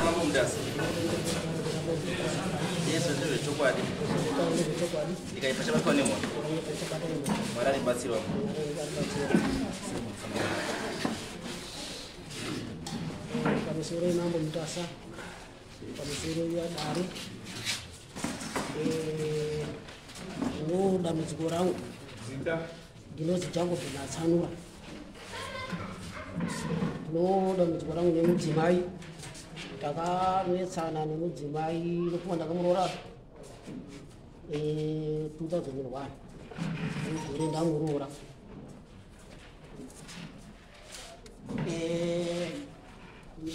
Mambo Mutasa. Yesu ndezvechokwadi. Ndikaipa chabatwa nemhondo. Mwari atibatsirwa. Pamusoro Mambo Mutasa, pamusoro yadare, zvino dambudziko rangu ndinonzi Jacob Matsanura. Ndino dambudziko rangu nemudzimai, takanetsana nemudzimai nokuva ndakamuroora 2001, gore ndamuroora.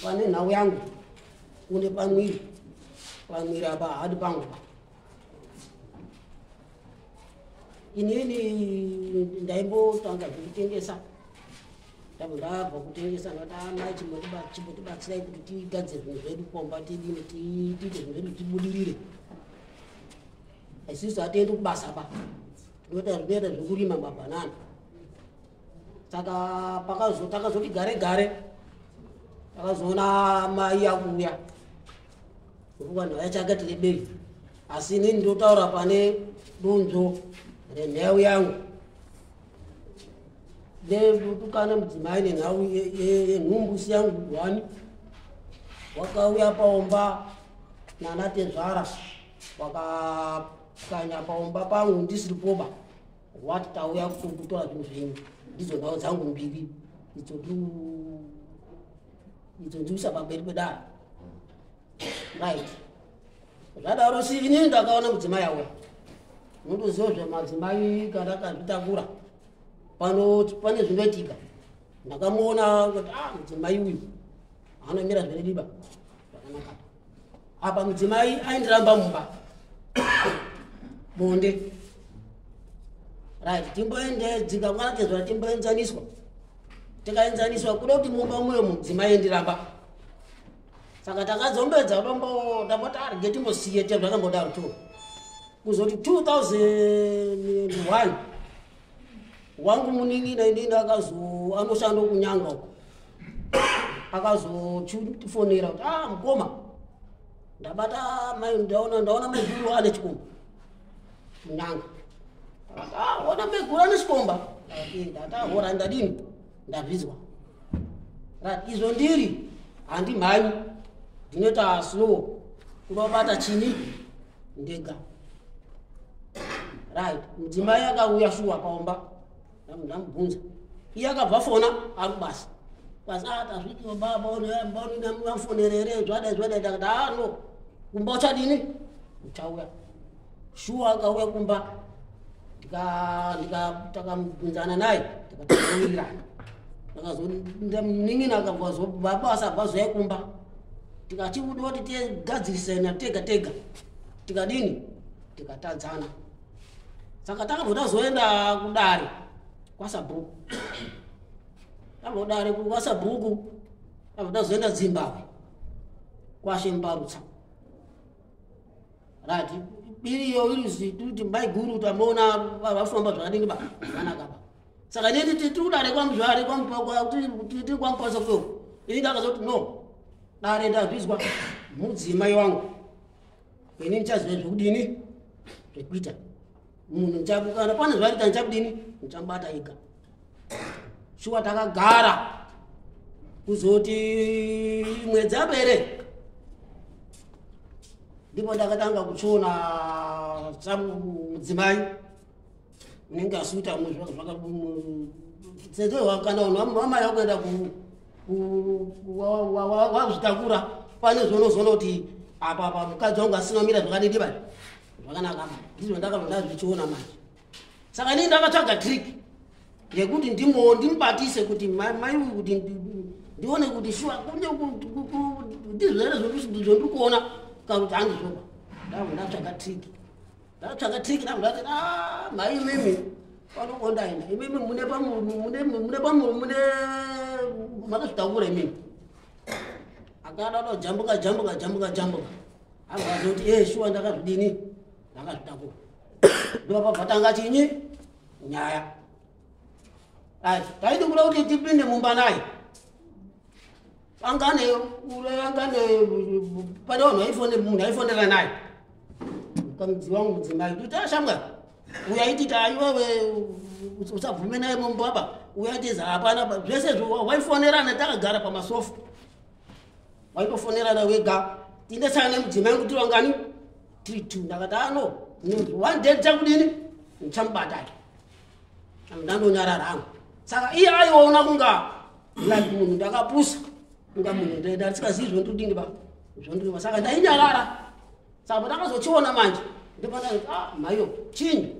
Pane nhau yangu une pamwiri, pamwiri apa hadi pangu pa. Inini ndaimbotanga zvekutengesa, ndabva ndabva kutengesa, ndati amai chimbotibatsirai kuti tigadzire zvinhu zvedu komba, tidini tiite zvinhu zvedu tibudirire. Isusu hatiendi kubasa pa, tinoita zvekurima mabhanana. Saka takazoti gare gare takazoona mai akuuya nekuti vanhu vaichakati rebei, asi inini ndotaura pane donzvo renhau yangu ndotukana mudzimai nenhau yenhumbu yangu 1 wakauya paomba nanatezvara wakapwanya paomba pangu ndisiri poba, wati tauya kutora zvinhu zvenyu. Ndidzo nhau dzangu mbiri idzo ndiusa pamberi pedare. Right, zvadaro si inini ndakaona mudzimai auya. Unotoziva zvemadzimai kana akazvitakura pane zvinoitika. Ndakamuona kuti mudzimai uyu anomira zverediba zvakanaka. Apa mudzimai aindiramba mumba bonde. Right, timboende dzikakwanatezvara timboenzaniswa, tikaenzaniswa kuda kuti mumba muyo mudzimai aindiramba. Saka takadzombedza dombo ndamboti arige timbosiye zvakambodaro to. Kuzoti 2001 wangu munin'ina inini anoshanda kunyanga uko, akazotifonera kuti mukoma ndabata mai, ndaona maiguru ane chikomba munyanga. Ona maiguru ane chikomba, ndatahora ndadini ndazvizwa. Right, izvo ndiri handimhanyi, ndinoita slow kunobata chini ndega. Right, mudzimai akauya shuwa paomba, ndamubvunza, iye akabva fona ari kubasa basa, tasvikiwa baba vafonerere zvadai zvadai. Ndakati no, kumba uchadini uchauya. Shuwa akauya kumba, takamubvunzana naye tikatowirirana. Munin'ina akabva basa abva zoya kumba, tikachibuda kuti tigadzirisana tega tega, tikadini tikatadzana. Saka takabva tazoenda kudare kwasabhuku, tabva kudare kwasabhuku tabva tazoenda Zimbabwe kwashembarutsa. Right, iriyo iri kuti maiguru tamuona vafamba zvakadini ba zvakanaka ba. Saka inini tiri kudare kwamuzvare tiri kwamupasa kuyo, ini ndakazoti no, dare ndazvizwa mudzimai wangu, ini ndichaziva zvekudini zvekuita munhu kana pane zvaita ndichakudini ndichamubata ega. Shuwa takagara kuzoti mwedzi apere, ndipo ndakatanga kuchiona mudzimai unenge asuita sezvo kana vanhu vamai vakuenda wakuzvitakura, pane zvaunozoona kuti apa apa mukadzi wangu asina kumira zvakadini ba zvakanaka ba. Ndizvo ndakabva ndazvichiona manje. Saka inini ndakatsvaga trick yekuti ndimubatise kuti mai uyu kuti ndione kuti shuwa ndizvo here zvandiri kuona kana kuti handizvoba. Ndabva ndatsvaga trick, ndatsvaga trick, ndabva ndati mai imimi panokondaina imimi mune mune makazvitakura imimi. Akada kujambuka jambuka jambuka jambuka, abva azoti shuwa ndakazvidini ndakazvitakura. Ndopabva tanga chinyi nyaya. Right, taiti kuda kuti tipinde mumba naye. Angane angane pane vanhu vaifone munhu aifonera naye mukadzi wangu mudzimai kuti ashamwa uyaititi aiwewe usabvume naye mumbaba uyaitiza hapana zvese waifonerana takagara pamasofa waitofonerana wega tindesana nemudzimai kuti wangani tiri two. Ndakati ano one day ndichakudini ndichamubata ndandonyarara hangu. Saka iye aiona kunga like munhu ndakapusa kunga munhu ndasikazivi zvondodini ba zvondodiwa. Saka ndainyarara. Saka pandakazochiona manje ndopandakati ah maiyo chinyi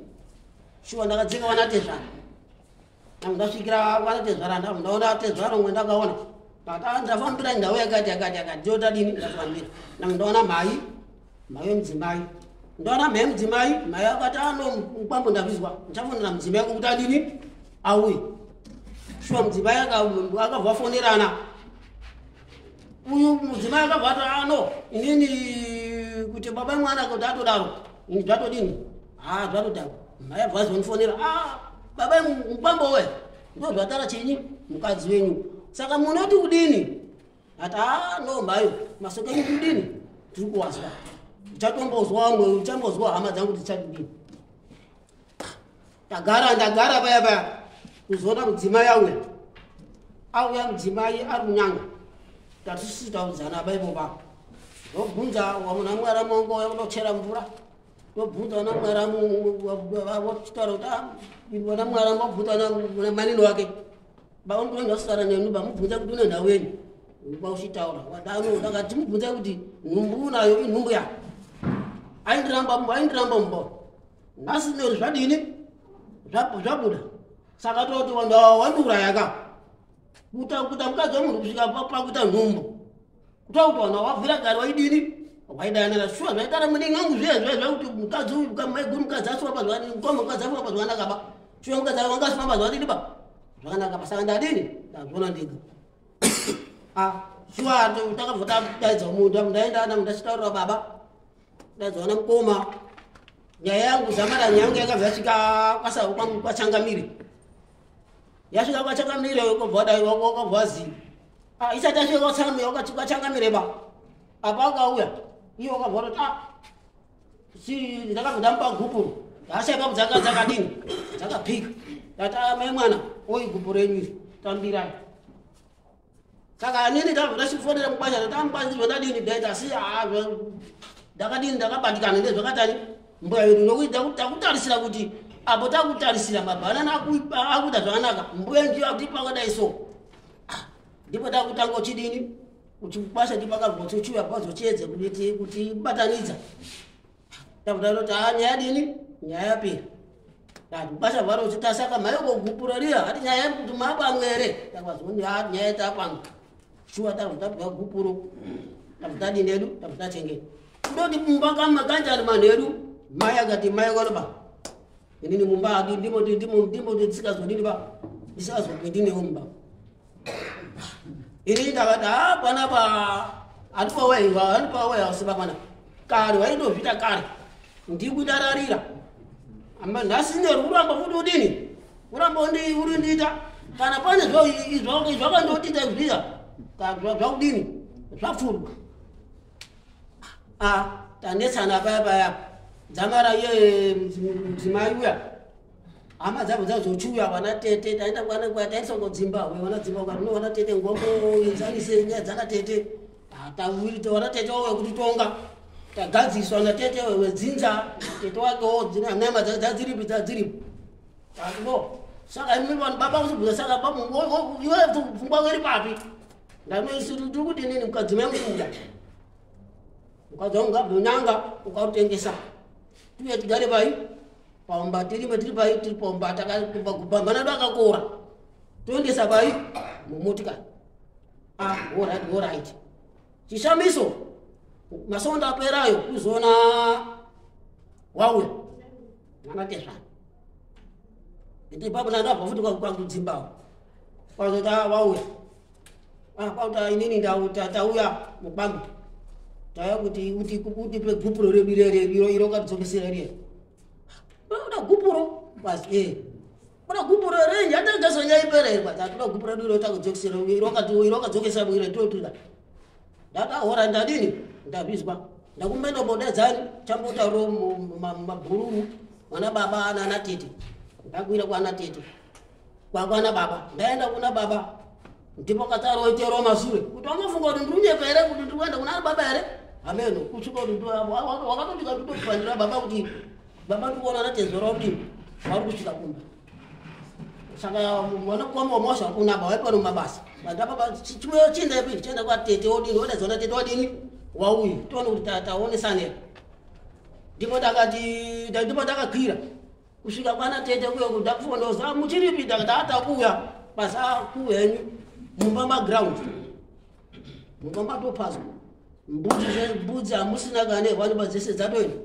shuwa ndakadzika vanatezvara ndasvikira vanatezvara ndaona tezvara umwe ndakaona ndafambira ndau yakati yakati yakati ndotadini ndafambira ndaona mhai wemudzimai ndaona mhai mudzimai mhai akati ano mukwambo ndazvizwa ndichafonera mudzimai kuti adini auye. Shuwa mudzimai akabva afonerana uyu mudzimai akabva ati ano inini kuti baba mwana kuti atodaro ini zvatodini ha zvatodaro. Mhai abva azondifonera a baba mukwambo we ndo zvatara chinyi mukadzi wenyu saka munoti kudini ati a no mhayo masoko enyu kudini tiri kuwazwa uchatombozwa wamwe uchambozwa hama dzangu tichadini. Tagara ndagara paya paya kuzoona mudzimai auya auya mudzimai ari kunyanga tatisitaudzana paipo papo ndobvunza wamuna mwara mongo unochera mvura ndobvunza wana mwara wochitaura kuti wana mwara wabvunza manini wake baundoendasara nenu bamubvunza kuti une nhau yenyu bauchitaura wadano ndakati mubvunza kuti nhumbu unayo inhumbu yako aindiramba mumba nhasi neri zvadini zvabuda. Saka toti wandiuraya ka kuita mukadzi wemunhu kusvika pakuita nhumbu kutaura kuti vanhu wabvira kare waidini waidanana shuwa zvaitara mudingi wangu zviye zviye zvekuti mukadzi uyu maiguru mukadzi asifamba zvakanaka mukoma mukadzi afamba zvakanaka ba shuwa mukadzi wanga asifamba zvakadini ba zvakanaka ba. Saka ndadini ndazviona ndega shuwa takabva tadaidza munhu ndaenda ndachitaurira baba ndaidza vana mukoma nyaya yangu zamara nyaya yangu yakabva yasvika kwachangamire yasvika kwachangamire wakabva waziva isati yasvika kwachangamire ba apa akauya iye wakabva watoti si ndakabva ndamupa gupuro ndashaipa dzakadini dzakapika ndati mai mwana oi gupuro renyu iri tambirai. Saka nini ndabva ndachifonera mubasha ndati amubasha ndizvo ndadini ndaita asi ndakadini ndakabatikana nezvakatani mbuya yedu nokuti takutarisira kuti apo takutarisira mabhanana akuita zvakanaka mbuya ndiyo akuti pakadai so ndipo takutanga uchidini uchibasha ndipo akabva uchiuya pazochiedze kuti batanidza takutati nyaya dini nyaya yapera basha varo uchitasaka maioko gupuro riya ati nyaya kuti mapamwe here takazoni nyaya tapamwe shuwa tabva tapiwa gupuro tabva tadini edu tabva tachengeta ndoti mumba kanjani manheru mai akati mai kanoba inini mumba ndimo ndisikazodini ba ndisikazopindinewo mumba ini ndakati panapa handipawehouse papana kare waindozviita kare ndikudararira ama nhasi neri uramba futi udini uramba urindiita kana pane zvakandotiita zviya zvakudini zvapfurwa tanetsana paya paya dzamara iye mudzimai uya hama dzabva dzazochiuya vana tete taenda taendesa kudzimba vana dzimba ukati vana tete ngomboenzanise nyaya dzana tete tawiri vana tete wauya kutitonga tagadziswa natete wedzinza tete wakewo nyama dzadziripi dzadziripo no saka imi vanhu baba kuzibvunza saka iwe pfungwa iri papi ndanoisiri kuti nini mukadzi mamukuda mukadzi wangu ngabve nyanga ukarutengesa tuye tigare pai paumba tirime tiri pai tiri paumba takagubhambana do akakora toendesa pai mumotikari alright chishamiso masonda aperayo kuzoona wauya anatezvana ende ipapo ndandabva futi kwakudzimbawo kwazoti wauya kwakuti inini tauya mukwangu tauya kuti utipe gupuro redu iro iro ukatidzokesera riya uda gupuro basi Kuda gupuro renji atangazonyaipera tatoda gupuro redu rotakudzokesera irokadzokesa iro totoda. Ndakahora ndadini ndabizwa. Ndakumenda bodedzani chambotauro mabhururu mwana baba nana tete. Ndakwira kwana tete. Kwakwana baba. Ndaenda kuna baba. Ndipo kataroitero masure. Kuti wangafunga kuti ndiri here kuti ndiri kuenda kuna baba here? Ameno kusvika kuti wakatondika nditokufanira baba kuti baba ndikuona natezora kuti vari kusvika kumba. Saka vanokoma mosha kuna baba waipa mabasa. Baba chiuyo chienda ipi chienda kwa tete odini odazona tete odini wauyi tione kuti taonesana. Ndipo ndakati ndipo ndakakwira kusvika kwana tete kuyo ndakufondoza muchiripi ndakati atakuya basa kuhenyu mumba maground mumba matopazwa mbudzi hamusina kane vanoba dzese dzatoenda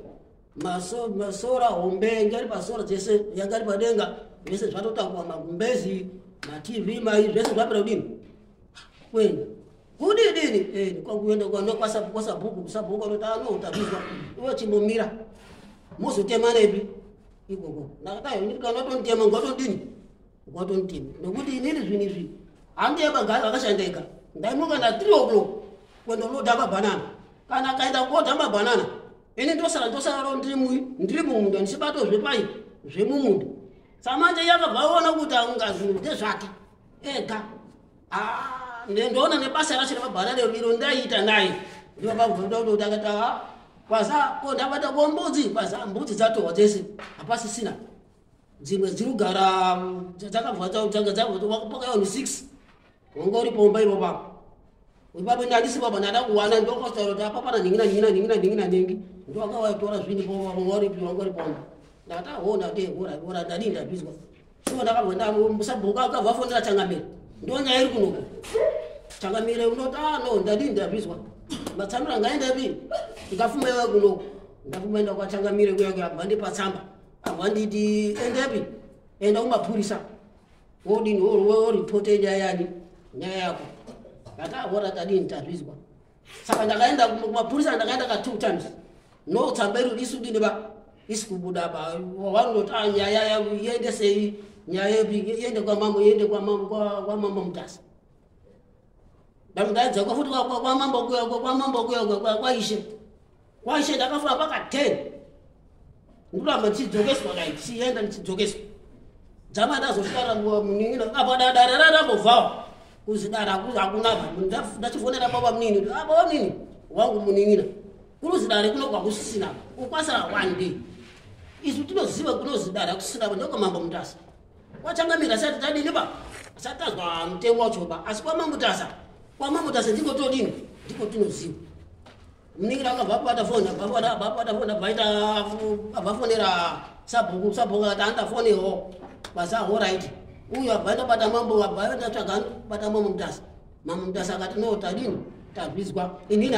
masora hombe ngari pasora dzese yangari padenga zvese zvatotakwa magumbezi matv mai zvese zvapera kudini kuenda kudidini kwakuenda kwasabhuku sabhuku anoti anotabizwa iwe chimbomira muzotema nepi ikoko ndakati ndikana tonitema ngatodini ngatonditema nekuti inini zvinhu izvi handiye bagari vakashanda ega ndaimuka na 3 o'clock kuenda unoda mabhanana kana akaenda koda mabhanana ini ndosara ndiri mumunda ndichibato zvepai zvemumunda samanje yakabva aona kuti aunga zvinhu ndezvake ega ndoona nebasa racho remabhanana iro ndaiita naye ndivababvudakati kwasa ko ndabata ko mbudzi kwasa mbudzi dzatohwa dzese hapasisina dzimwe dziri kugara dzakabva dzakapaka 6 wanga uri pomba ipo papo ipapo ndandisi baba ndada kuwana ndokostaura kuti apa pana nhingi nanhingi nanhingi nanhingi nanhingi ndowakawaitora zvinhu po wanga uripi wanga uri pomba ndakati ahona kuti hora hora ndadii ndabizwa so ndakabva ndamusabhuku akabva afonera changamire ndonyaya iri kunoko changamire unoti no ndadii ndabizwa matsanura ngaendepi ndikafuma iwe kunoko ndafuma enda kwachangamire kuya kuya abva ndipa tsamba abva nditi endepi enda kumapurisa wodini woripote nyaya yani nyaya yako ndakahora tadini tazvizwa saka ndakaenda kumapurisa ndakaenda ka 2 times no tsamba iri isu dini ba isi kubuda ba vanoti nyaya iende sei nyaya iende kwamambo iende kwamambo kwamambo Mutasa ndadzoka futi kwamambo kuya kwamambo kuya kwaishe kwaishe ndakafamba paka 10 ndikuramba ndichidzokeswa dai ndichienda ndichidzokeswa dzama ndazosvika munin'ina apa dare rarambobvawo kuzi dare hakuna ndachifonera baba munini baba munini wangu munin'ina kunozi dare kunobva kusisina ukwasara 1 day isu tinoziva kunozi dare kusisina ndokwamambo Mutasa kwachangamira asati tadini ba asati tazwa mutemo wacho ba asi kwamambo Mutasa kwamambo Mutasa ndiko todini ndiko tinoziva munin'ina akabva abata foni abata foni abvaita abvafonera sabhuku sabhuku akati andafonewo basa alright uyu abva ndabata mambo abva ndatsvaga bata mambo Mutasa mambo Mutasa akati no tadini tabvizwa inini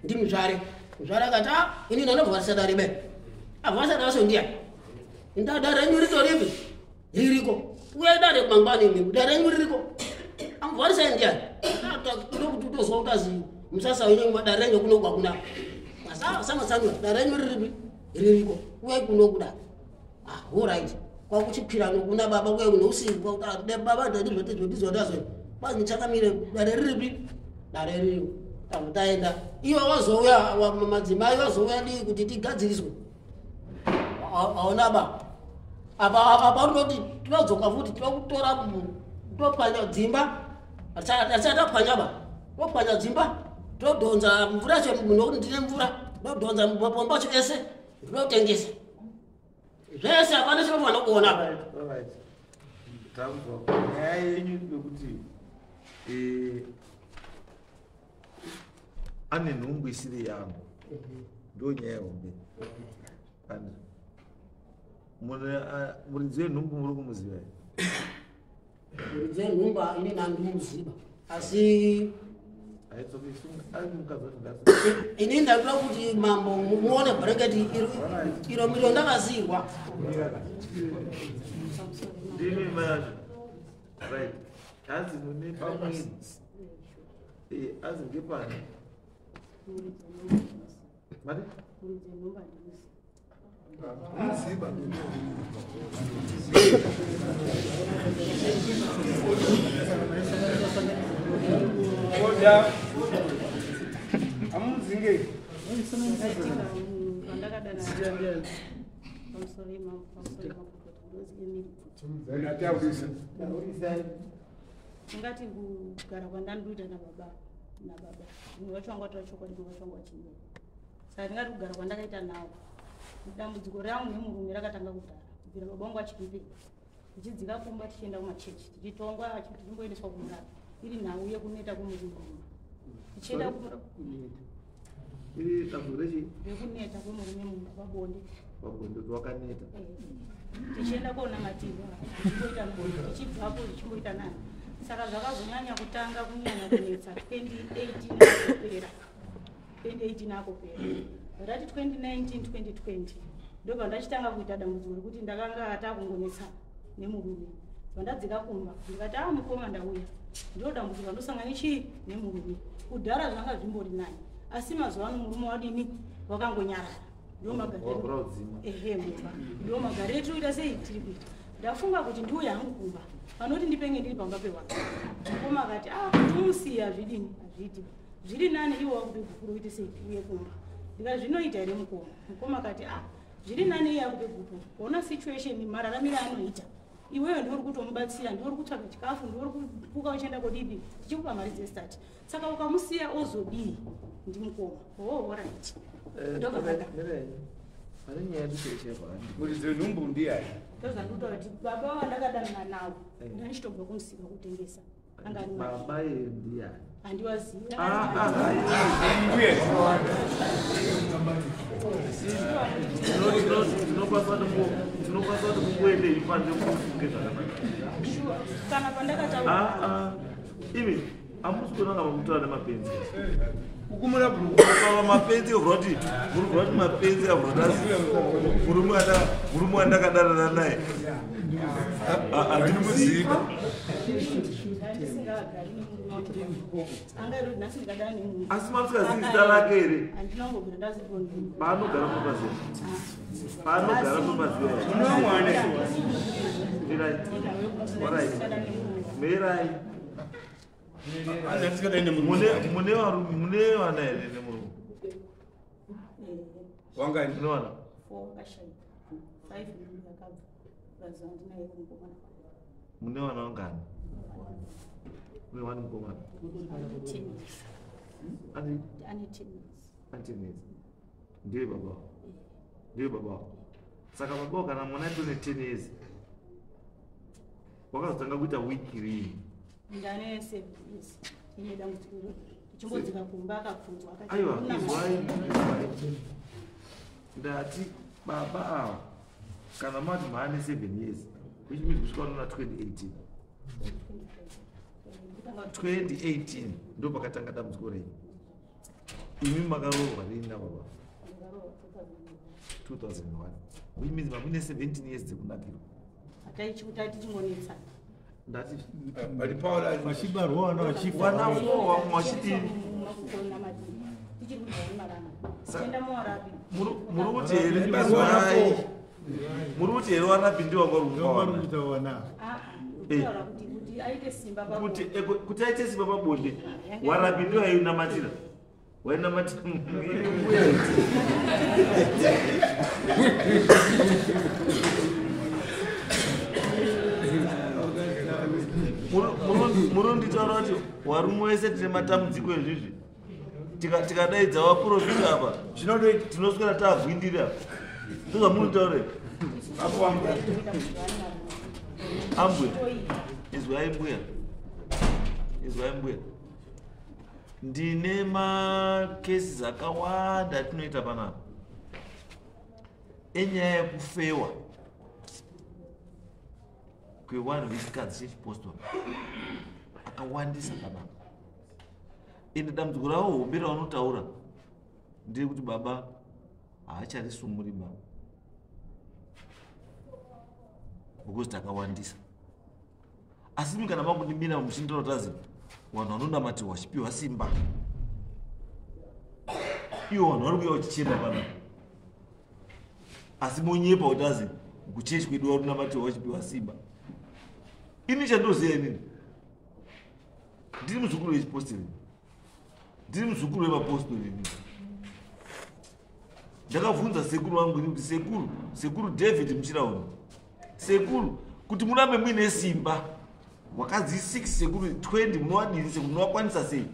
ndimuzvare muzvare akati inini andobvarisa dare be abvarisa dare so ndiyani ndadare renyu ritoripi ririko uyai dare mangwani imi dare renyu ririko amubvarisai ndiyani ndokuti utozwa kuti azi musasa wenyu dare renyu kunogwa kuna samatsanura dare renyu riripi ririko uyai kunokuda alright kwakuchikwira nokuna baba kuya neusiku baba ndandizvo ndazvo kwanzi chakamire dare riripi dare ririko tabva taenda ivo vazouya madzimai vazouya dii kuti tigadziriswe aona ba apa apa unoti tinodzoka futi tinokutora topwanya dzimba atisati ba topwanya dzimba todhonza mvura yacho nokuti ndine mvura todhonza mapombo acho ese ndinotengesa zvese hapana chinofanira kuona apa. Alright. Tambo, nyaya yenyu yekuti ane nhumbu isiri yangu ndo nyaya hombe. And muridzi wenhumbu muri kumuziva here? Muridzi wenhumbu ini nandimuziva asi ari mukadzi wacho ngasi ini ndakuda kuti mambo muone bhureketi iro miro ndakasiyirwa. Ndimi mai yacho. Right. Hanzi mune pamwiri. Hanzi ngepani? Mari? Ngati kugara kwandandoita nababa mumwe wacho wanga wataura chokwadi mumwe wacho wanga wachinyora. Saka ndingati kugara kwandakaita nawo dambudziko rangu nemurume rakatanga kudhara kubvira baba vangu achiri tichidzika kumba tichienda kumachechi tichitongwa tichimboendeswa kumurapi iri nhau yekuneta kwemurume tichienda iri dambudziko rechi rekuneta kwemurume mumba pabonde pabonde wakaneta tichienda koonamatirwa tichibvapo tichimboita nani. Saka zvakazonyanya kutanga kunyanya kunetsa 2018 akopera 2018 akopera rati 2019 2020 ndobva ndachitanga kuita dambudziko rekuti ndakanga takungonetsana nemurume. Vandadzika kumba ndikati a mukoma ndauya ndiro dambudziko randosangana nechii nemurume. Kudhara zvanga zvimbori nani asi mazuva ano murume wadini wakangonyarara ndo magariro etinoita sei tiri kuita. Ndafunga kuti ndiuya hangu kumba panoti ndipenge ndiri pamba pewanu. Mukoma akati a kuti umusiye hazvidini hazviiti zviri nani iwe wakupe gupuro uite sei uye kumba. Ndikati zvinoita here mukoma? Mukoma akati a zviri nani iye akupe gupuro ona situation mararamiro anoita iwewe ndiuri kutomubatsira ndiuri kutsvaga chikafu ndiuri kupuka uchienda kodipi tichikupa mari dzestati saka ukamusiya ozodii ndimukoma. Oh alright. Muridzi wenhumbu ndiyani? Ndozvandikutaura kuti baba vandakadanana navo ndandichitobva kumusika kutengesa. Baba ndiyani? Handiwazivi. Tinokwanisa kuti mungoendei panze mufunge zvakanaka. Kana pandakataura imi hamusi kuona nga makutaura nemapenzi. Kukumura bhuruku mapenzi roti bhuruku roti mapenzi abrotasi murume wandakadanana naye handimuzivi. Asi mamusingazivi zita rake here? Paanogara munopaziva paanogara munopaziva mirai mirai mune vana here nemurume? Wangani? Mune vana? Mune vana vangani? Mune vana mukomana? Ane 10 years. Ndiye baba. Ndiye baba. Saka baba kana mwana atone 10 years wakazotanga kuita wiki rini? Ndane 7 years. Ine dambudziko tichimbodzika kumba akabvunzwa akati aiwa izwai ndati baba ava kana mati maane 7 years which means kusvika nona 2018 2018 ndo pakatanga dambudziko renyu. Imi makaroorwa rini nababa? 2001 which means mamune 17 years dzekunakirwa. Tichingonetsana. Ndati vachibarwa vana vachifa vana four vachidini? Muri kuti here muri kuti here warapi ndiwo wanga uri kupa kuti aite simba pabonde warapi ndiwo ainamatira wainamatira muronditaura kuti varume wese tine matambudziko ezvizvi tikadaidza vaprofita apa tinoswera taagwindira apa ndozvamunotaura ambwe izwai mbuya izwai mbuya ndine makesi akawanda atinoita panapa enyaya yekufewa kwevanhu vechikadzi chechipostori akawandisa panapa. Ende dambudziko ravo hombe ravanotaura nderekuti baba haacharisumuri baba because takawandisa. Asi imi kana makundimira muchinditaura tazi vanhu vanonamatirwa vachipiwa simba ivo vanhu vari kuuya vachichema panapa. Asi monyepa kuti azi kuchechi kwedu warunamatirwa wachipiwa simba. Ini chandoziva inini, ndiri muzukuru wechipostori, ndiri muzukuru wemapostori inini. Ndakabvunza sekuru vangu ini kuti sekuru, sekuru David Muchiraoni, sekuru, kuti murambe muine simba, wakadzi 6 sekuru 20 munowadini sekuru, munowakwanisa sei?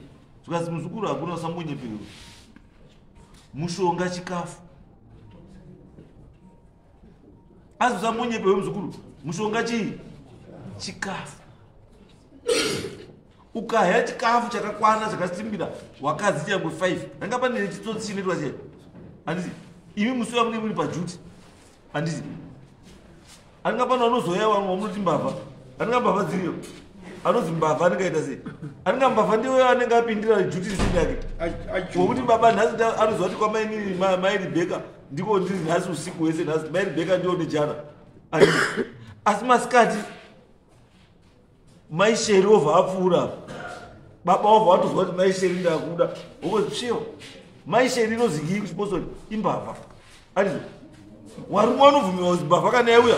Zvikanzi muzukuru hakuna, usambonyeperwa, mushonga chikafu. Asi usambonyeperwe muzukuru, mushonga chii? Chikafu. Ukahya chikafu chakakwana chakasimbira wakadzi changwe 5, ranga pane chitsotsi chinoitwa chei? Handiti imi musi wamunenge muri pajuti, handiti anenge pano anozoya vamwe vamunoti mbavha, anenge mbavha dziriyo, anozi mbavha anenge aita sei? Anenge mbavha ndiwe anenge apindira juti risiri yake, wokuti baba nhasi anoziva kuti kwamainini mai Rebheka ndiko ndiri nhasi usiku hwese, nhasi mai Rebheka ndiwo nejana. Asi masikati mai Sheri obva apfuura, baba obva watozwa kuti mai Sheri ndakuda, wokozvishewa mai Sheri inozikii kuchipostori imbavha. Andizvo warume vanobvumirwa kuzi mbavha kana yauya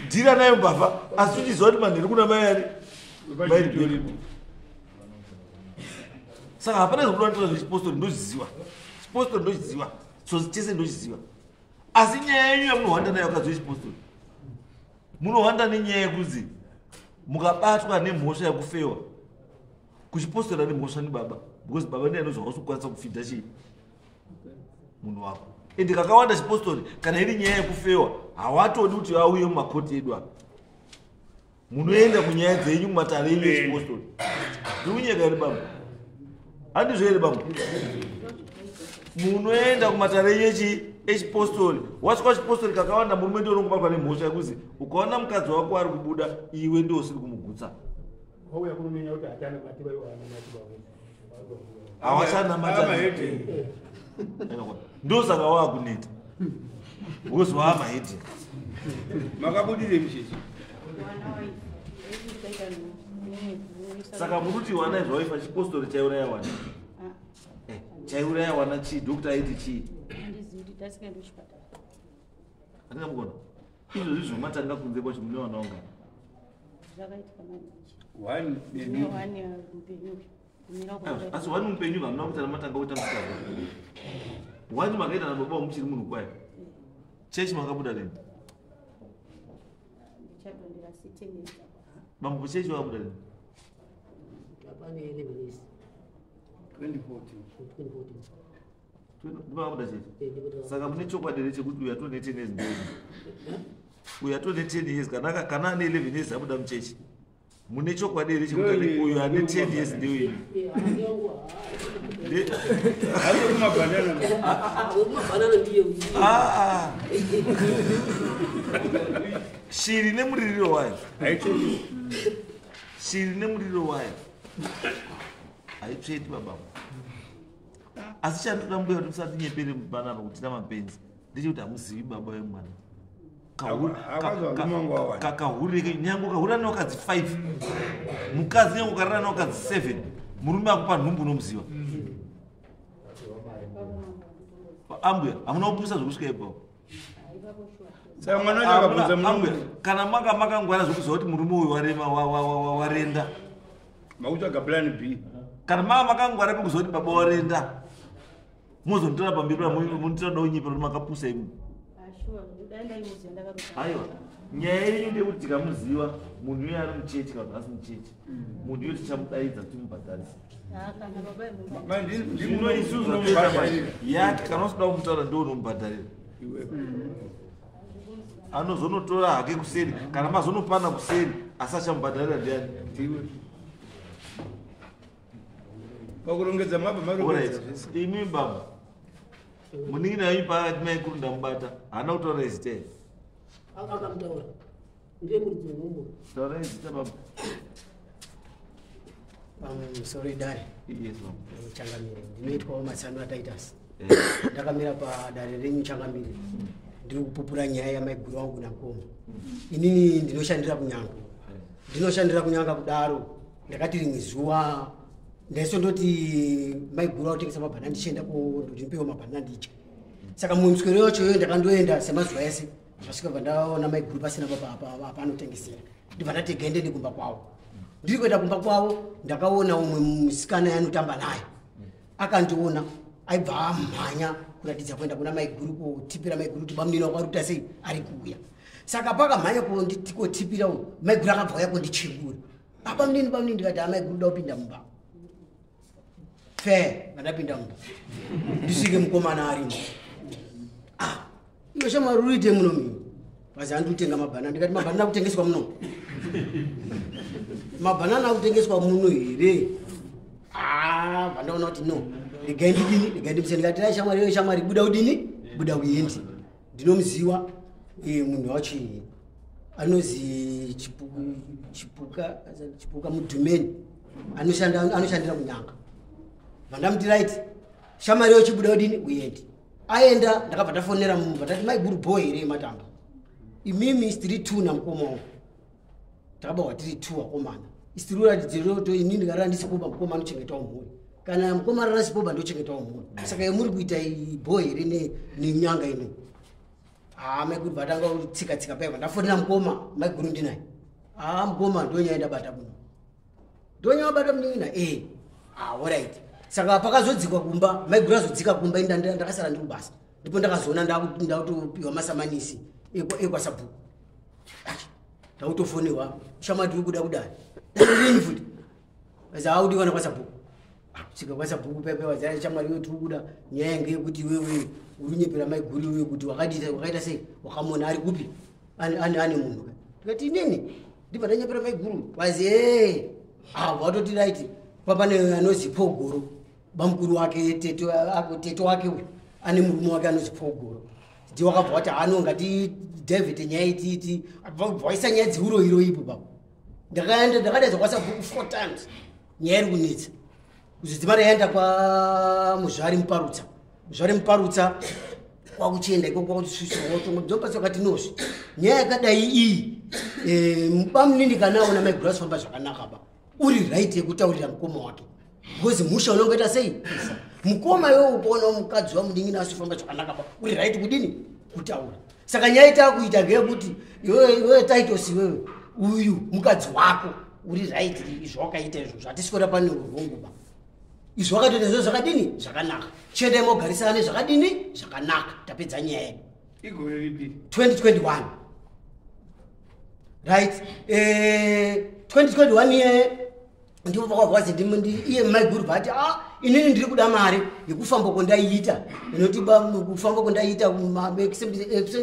dhira nayo mbavha, asi uchiziva kuti manheru kuna mai ari mai Rebheka. Saka hapana zvekuda kutora zvechipostori, ndozviziva chipostori, ndochiziva tsotsi chese ndochiziva. Asi nyaya yenyu yamunohwanda nayo vakadzi vechipostori, munohwanda nenyaya yekuzi mukabatwa nemhosva yekufewa kuchipostori ane mhosva ni baba, because baba ndiye anozwa kukwanisa kufidha chii munhu wako. Ende kakawanda chipostori kana iri nyaya yekufewa hawatodi kuti auye mumakoti edu apa, munoenda kunyaya dzenyu kumatare enyu echipostori. Ndiri kunyeka here baba? Handizvo here baba? Munoenda kumatare enyu echipostori, wasvika chipostori kakawanda murume ndiye unongobatwa nemhosva yekuzi ukaona mukadzi wako ari kubuda iwe ndiwo usiri kumugutsa. Hawachanamata, ndosaka waakuneta because waamahedhi. Makabudire muchechi. Saka muruti wana zvawaifa chipostori chaiuraya wana, chaiuraya wana chii? Dokta aiti chii? Andingamugona izvozvi zvomatanga kunze kwacho mune wana wangani? Asi wani mupenyu hamuna kuita namatanga kuita musikazwa wani makaita nababa wamuchiri munhu kwayo. Chechi makabuda rini bambo? Chechi wakabuda rini? Pane 11 years. 2014. 2014. Ndimakabuda chechi. Saka mune chokwadi here chekuti uyu atone 10 years mberi, uyu atone 10 years, kana ane 11 years abuda muchechi, mune chokwadi here chekuti uyu ane 10 years ndeuyu? Shiri nemuririro wayo, shiri nemuririro wayo haitsveti babangu. Asi chandoda mbuya kuti musatinyepere panapa kuti tina mapenzi ndechekuti hamuzivi baba vemwana. Kakahureke nyange ukahura nevakadzi 5, mukadzi nyange ukarara nevakadzi 7, murume akupa nhumbu unomuziva. Ambuya hamuna kupusa zvekusvika ipapo. Ambuya kana manga makangwara zvekuziva kuti murume uyu warema warenda, makutsvaga plan B. Kana manga makangwara pekuziva kuti baba warenda, mozonditora pamberi munditora daunyepa kuti makapusa imi. Aiwa, nyaya yenyu ndeyekuti tikamuziva munhu uyo ari muchechi kana asi muchechi, munhu uyo tichamudaidza kuti mubhadharise. Zvino isusu yake kana usida kumutaura ndiwo unomubhadharira, anozonotora hake kuseri kana mazonopana kuseri, asi achamubhadharira ndiani? Pakurongedza mabva marongedza. Imi baba munin'ina wenyu paakati maikuru ndamubata, haana kutaura zita here? Akamutaura, ndiye muridzi wenhumbu. Taurai zita baba. Pamusoro idare. Yes baba. Changamire, ndinoitwawo Matsano aTitus. Ndakamira padare renyu changamire, ndiri kupupura nyaya yamaiguru wangu namukoma. Inini ndinoshandira kunyanga, ndinoshandira kunyanga kudaro. Ndakati rimwe zuva ndaisondoti maiguru akutengesa mabhanana, ndichienda ndoti ndipewo mabhanana ndidye. Saka mumwe muswero wacho iyoyo ndakandoenda semazuva ese, ndasvika bva ndaona maiguru pasina panotengesera, ndibva ndati gendeni kumba kwavo. Ndiri kuenda kumba kwavo ndakaona umwe musikana yanotamba naye, akandiona aibva amhanya kuratidza kuenda kuna maiguru kotipira maiguru kuti bamunini wako ari kuita sei, ari kuuya. Saka pakamhanya kotipira uyu, maiguru akabva auya kondichingura, bamunini bamunini, ndikati amaiguru da kupinda mumba. Fe vandapinda mumba ndisvike mukomana arimo. Ah, iwe shamwari uriite muno mimi? Vazi handikutenga mabhanana. Ndikati mabhanana akutengeswa muno? Mabhanana akutengeswa muno here? Ah, vandaona kuti no, regai ndidini, regai ndimuseni. Ndikati ai shamwari, iwe shamwari, buda udini, buda uendi. Ndinomuziwa munhu wacho anozi Chipuka Mudhumeni, anoshandira kunyanga. Vandamuti right shamwari yo, chibuda udini uendi. Aenda, ndakabva ndafonera mumba, ndati maiguru bho here matamba imimi tiri 2 namukoma wangu, takabawa tiri 2 akomana, isitiri uratidziro ini ndikarara ndisipoba, mukoma anochengetawo mhuri, kana mukoma arara sipoba ndochengetawo mhuri. Saka yemuri kuita bho here nenyanga ino? Haa, maiguru vatanga kutsika tsika paiva. Ndafonera mukoma, maiguru ndinaye. Haa mukoma, ndonyaya ndabata muno, ndonyaya wabata munin'ina. Alright. Saka pakazodzikwa kumba, maiguru azodzika kumba, ndakasara ndiri kubasa, ndipo ndakazoona ndakutopiwa masamanisi ekwasabhuku, ndakutofonerwa, shamwari tiri kuda kudai rini futi azi audiwana kwasabhuku. Svika kwasabhuku pepe, shamwari iwe tiri kuda nyaya ngeyekuti iwewe uri unyepera maiguru iwe kuti wakaita sei, wakamona ari kupi, ane munhu. Ndikati inini ndibva ndanyepera maiguru? Wazi e watoti right, papane anozi Pogoro, bamukuru wake, tete wake uyu ane murume wake anozi Pogoro, ndi wakabva wati hano ngati David nyaya ititi waisa nyaya dziuroiro ipo papo. Ndakaenda ndakadaidza kwasabhuku 4 times, nyaya iri kunetsa. Kuzodzimara yaenda kwamuzvari Muparutsa, muzvari Muparutsa kwakuchienda ikoko kwakutisvisodzompasa wakati nozvi nyaya yakadai iyi, bamunini kana aona maiguru asifamba zvakanaka ba, uri right yekutaurira mukoma wake, because musha unongoita sei mukoma iwe ukaona mukadzi wamunin'ina asifamba zvakanaka ba, uri right kudini kutaura. Saka nyaya itakuita ngeyekuti iwewe Titus, iwewe uyu mukadzi wako uri right izvo wakaita izvozvo, hatisikuona pane urwongo ba, izvo wakatoita izvo zvakadini zvakanaka, chiendai mogarisana zvakadini zvakanaka, tapedza nyaya yedu. Igore ripi? 2021, right. 2021 iye ndipo pakabva wazi iye maiguru vati a inini ndiri kuda mari yekufamba kwandaiita, inoti kufamba kwandaiita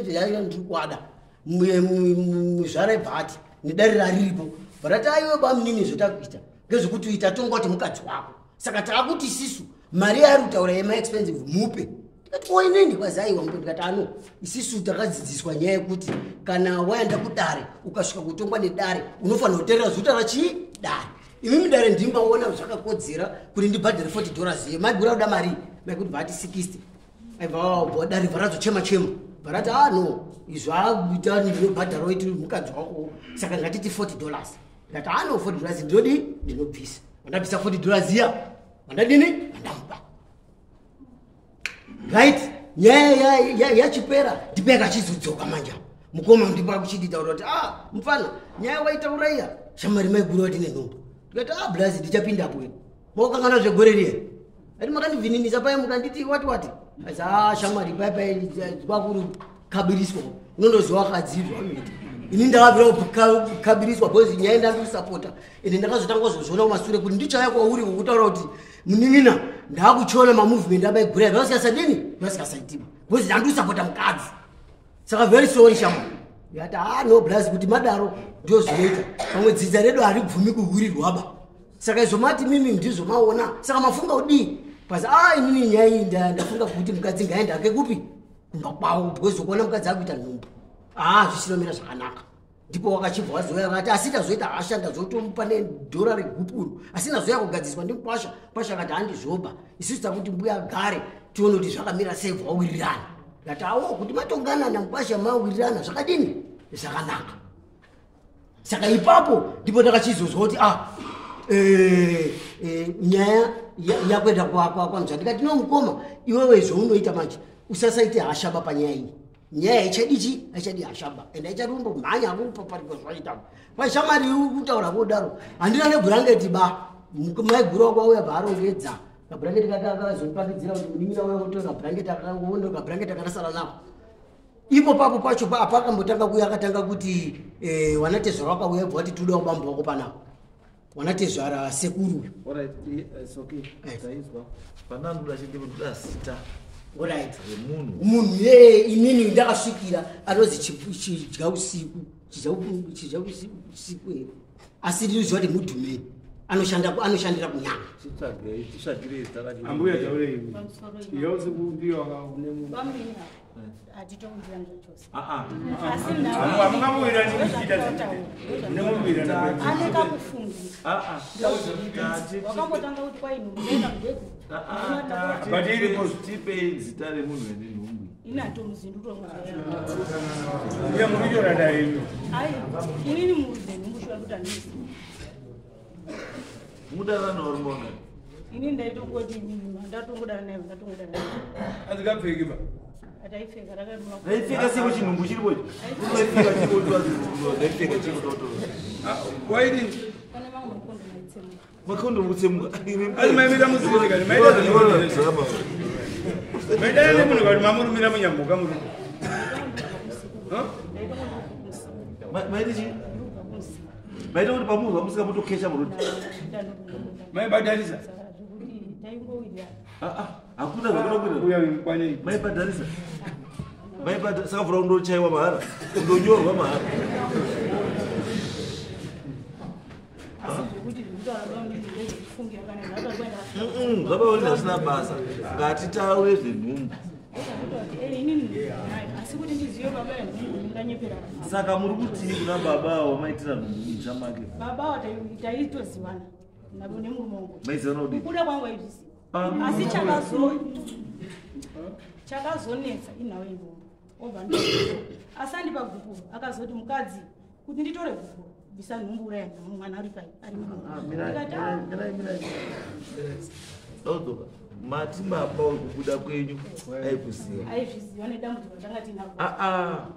yayo ndiri kuada. Muzvara bvati nedare rariripo varati aiwe bamunini, zvotakuita ngezvekuti tatonga kuti mukadzi wako, saka taakuti isisu mari yaari kutaura yemaexpensive mupe. Ndikati ko inini? Kwazi aiwa mupe. Ndikati ano isisu takadzidziswa nyaya yekuti kana waenda kudare ukasvika kutongwa nedare unofanira kuteerera zvotaura chii dare. Imimi dare ndimbaona zvakakodzera kuti ndibhadhare $40 ye maiguru akuda mari, maikuti bvati 60, aibva dare bva razochema chema, bva rati a no, izvo akuita ndinobhadhara iti mukadzi wako, saka ngatiti $40. Ndikati ano $40 ndinodi ndinobvisa, vandabvisa $40 iya, vandadini vandamupa. Right, nyaya yachipera, ndipo yakachizodzoka manje apa mukoma, ndipo akuchinditaura kuti a mufana nyaya waitaura iya shamari maiguru wati nenhombo. Ndikati a blazi, ndichapindapo ini makakangana zvegore riya ati makandivhininisa paya mukanditi wati wati asi a shamwari pai pai kwakuri kabiriswa, unondoziva wakadzizwa unoita ini ndakabvira kukabiriswa because nyaya ndandikusapota ende ndakazotanga kuzozviona kumasure kuti ndichauya kwauri kukutaura kuti munin'ina ndaakuchiona mamovement abaigura vasikasadini vasikasaitiba because ndandikusapota mukadzi, saka very sorry shamwari. Ndikati ha no blas, kuti madaro ndio zvinoita pamwe dzidza redu haribvumi kuhurirwa ba, saka izvo mati mimi ndizvo maona, saka mafunga kudii pasi? A inini nyaya iyi ndafunga kuti mukadzi ngaenda ake kupi kumba kwavo because ukuona mukadzi akuita nhumbu a zvichinomira zvakanaka. Ndipo wakachibva wazouya vakati asi tazoita hasha, ndazotomupa nedhora regupuro, asi ndazoya kugadziswa ndimukwasha kwasha akati handizvoba, isusu takuti mbuya agare tione kuti zvakamira sei bvawirirana. Ndati awo kuti matongana namukwasha mawirirana zvakadini zvakanaka. Saka ipapo ndipo ndakachizozwa kuti a nyaya yakuenda kwamuzva. Ndikati no mukoma, iwewe zvaunoita manje Usasaite hashaba panyaya iyi. Nyaya haichadi chi? Haichadi hashaba. Ende haichadi kumbomhanya kupaparika zvaita. Pashamari kutaura kodaro. Handina nebhurangeti ba. Maiguru wako auya bvaarongedza. Kabhurangeti kake akazopakidzira kuti munin'ina uya kutora kabhurangeti akaona kabhurangeti akarasara nako. Ipo papo pacho apakambotanga kuuya akatanga kuti wanatezvara wakauya bva wati toda ubambo wako panapa. Wanatezvara sekuru. Alright, it's okay. Taizwa. Pananoda chete ndoda zita. Alright. Remunhu. Munhu yeye inini ndakasvikira anozi chidya usiku. Chidya usiku here. Asi ndinoziva kuti mudhumeni. Anoshandira kunyanga. Titsvagei, titsvagirei zita racho. Ambuya taurei. Pamusoro Iyo usiku ndiyo wakaune munhu. Bamini hatitowirirani zvachose. Ah ah. Asi Hamungamuwirirani muchiita Munomuwirirana. Ane kakufungira. Ah ah. Wakambotanga kuti kwai nhumbu ndaenda mubhedhu. But iripo. Tipei zita remunhu wenenhumbu. Inato muzindu tomuziva. Uye murichora dai. Ai, inini muruze nhumbu shuwa kuti handisi. Mudarana uri mona. Inini ndaitongoti ndatongodana naye, ndatongodana naye. Azikapfeki ba. Ataipfeka rakaruma. Ndaipfeka seko chinhumbu chiripo ichi. Ndaipfeka chiko ndaipfeka chiko toto. Waidi. Pane mamwe makondo maitsemuka. Makondo kutsemuka. Asi maimira muziviri kani maida. Maida nemunhu kani mamurumira munyambuka muri. Maiti chi? Maita kuti pamuzwa musika mutokesha murudi. Maibhadharisa. Ah ah, hakuna zvakunokwira. Uya kwane. Maibhadharisa. Maibhadharisa saka vhura undochaiwa mahara. Undonyorwa mahara. Asi zvekuti zvekutaura bamini ndezvekufungira kana zvakakwana. Zvabauri hazvina basa. Ngatitaure zvenhumbu. Inini asi kuti ndizive baba venhumbu ndinganyepera. Saka muri kutii kuna baba wamaitira nhumbu mumusha make? Baba taitoziwana navo nemurume wangu. Maizivana kudii? Kubuda kwangu aizviziva. Asi chakazonetsa inhau yenhumbu. Obva asi andipa gupuro akazoti mukadzi kuti nditore gupuro bvisa nhumbu uraya mwana ari pai ari Mirai. Dodzoka. Mati baba wekubuda kwenyu aikuziva. Aizviziva nedambudziko ratanga tinaro. Ah ah.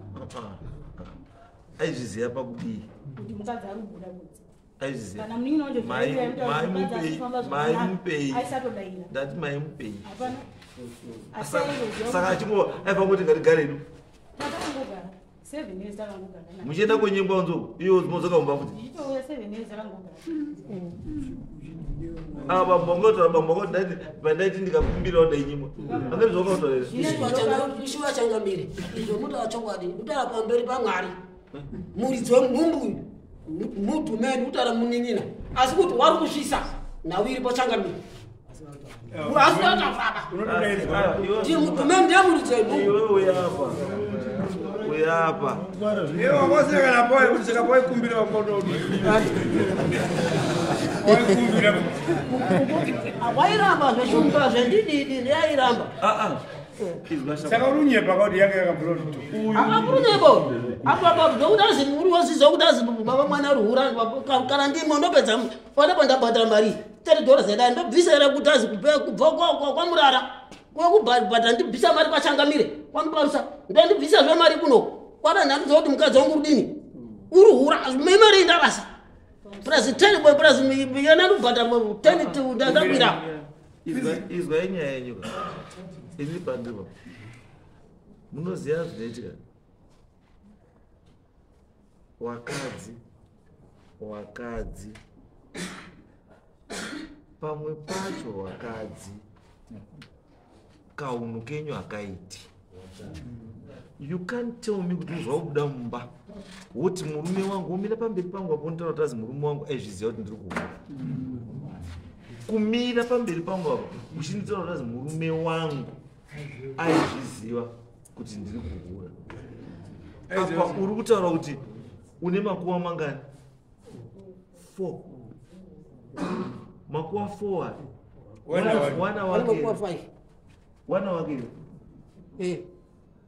Aizviziva pakudii? Kuti mukadzi ari kubuda kunze. Aizviziva. Kana munin'ina wacho Maimupei. Aisatodaira. Ndati maimupei. Hapana. Asi aingoziva. Saka achingo aifanira kuti ngatigare hedu. Takangogara 7 years takangogara. Muchienda kwenyengwa unzoko iyo modzoka mumba futi. Ndichitouya 7 years takangogara. Ah bambo ngotora bambo ngoti ndaiti pandaiti ndikakumbirawo ndainyimwa. Angati zvakautaura here? Ishuwa changamire. Izvo mutaura chokwadi. Kutaura pamberi paMwari. Muridzi wenhumbu uyu mudhumeni kutaura munin'ina. Asi kuti wari kusvisa nhau iripo changamire. Asi kutaura baba. Ndiye mudhumeni ndiye muridzi wenhumbu. Iwe uyapa. Uyapa. Iwe wakosina kana poi kuti saka poi kumbira wakodo. Waikumbira. Wairamba zveshumba zvendididi ndairamba. Ah ah. Saka urunyepa kuti yanga yakabvura kuti. Akaburunyepo. Apo apo zvokuti azi muri wazviziva kuti azi baba mwana ari hura kana ndimo ndopedza panapo ndabhadhara mari $30 yadai ndobvisa here kuti azi kubva kwamurara kuya kubhadhara ndibvisa mari kwachangamire kwamuparusa ndandibvisa zve mari kuno kwana ndandiziva kuti mukadzi wangu urudini uri hura mari ndarasa plus 10 plus yena ndobhadhara 10 ndakwira. Izwa inyaya yenyu ka. Ini pandiripa. Munoziva zvinoitika. Wakadzi. Pamwe pacho wakadzi. Kaunhu kenyu hakaiti. You can't tell me kuti uzwa kubuda mumba. Woti murume wangu womira pamberi pangu apo unotaura kuti azi murume wangu aizviziva kuti ndiri kuhura. Kumira pamberi pangu apo uchinditaura kuti azi murume wangu aizviziva kuti ndiri kuhura. Apa uri kutaura kuti une makuva mangani? 4. Makuva 4. Wana wake. Wana wake.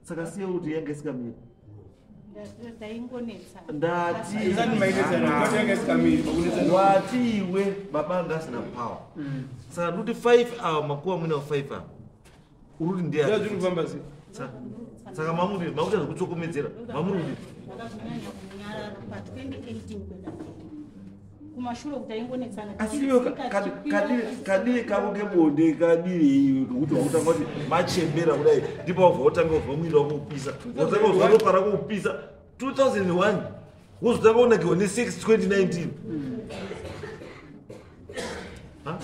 Saka siya kuti yange isikamiri. Ndaingonetsa. Ndati. Wati iwe baba anga asina power. Saka ndikuti 5 hour makuva muina 5 hour. Uri kuti ndiye. Zvazviri kufamba sei? Saka mamuri makuita zvekutsokomedzera mamuri kudii? Ndakazonyanya kumunyarara pa 2018 kuenda mberi. Kumashure kuti aingonetsana. Asi iwe kadiri kako kebonde kadiri iwe kekuti wakutanga kuti machembera kudai ndipo wabva wotanga kuzwa mwiri wako kupisa, wotanga kuzwa ropa rako kupisa 2001 wozotanga kunakirwa ne6 2019. Ha?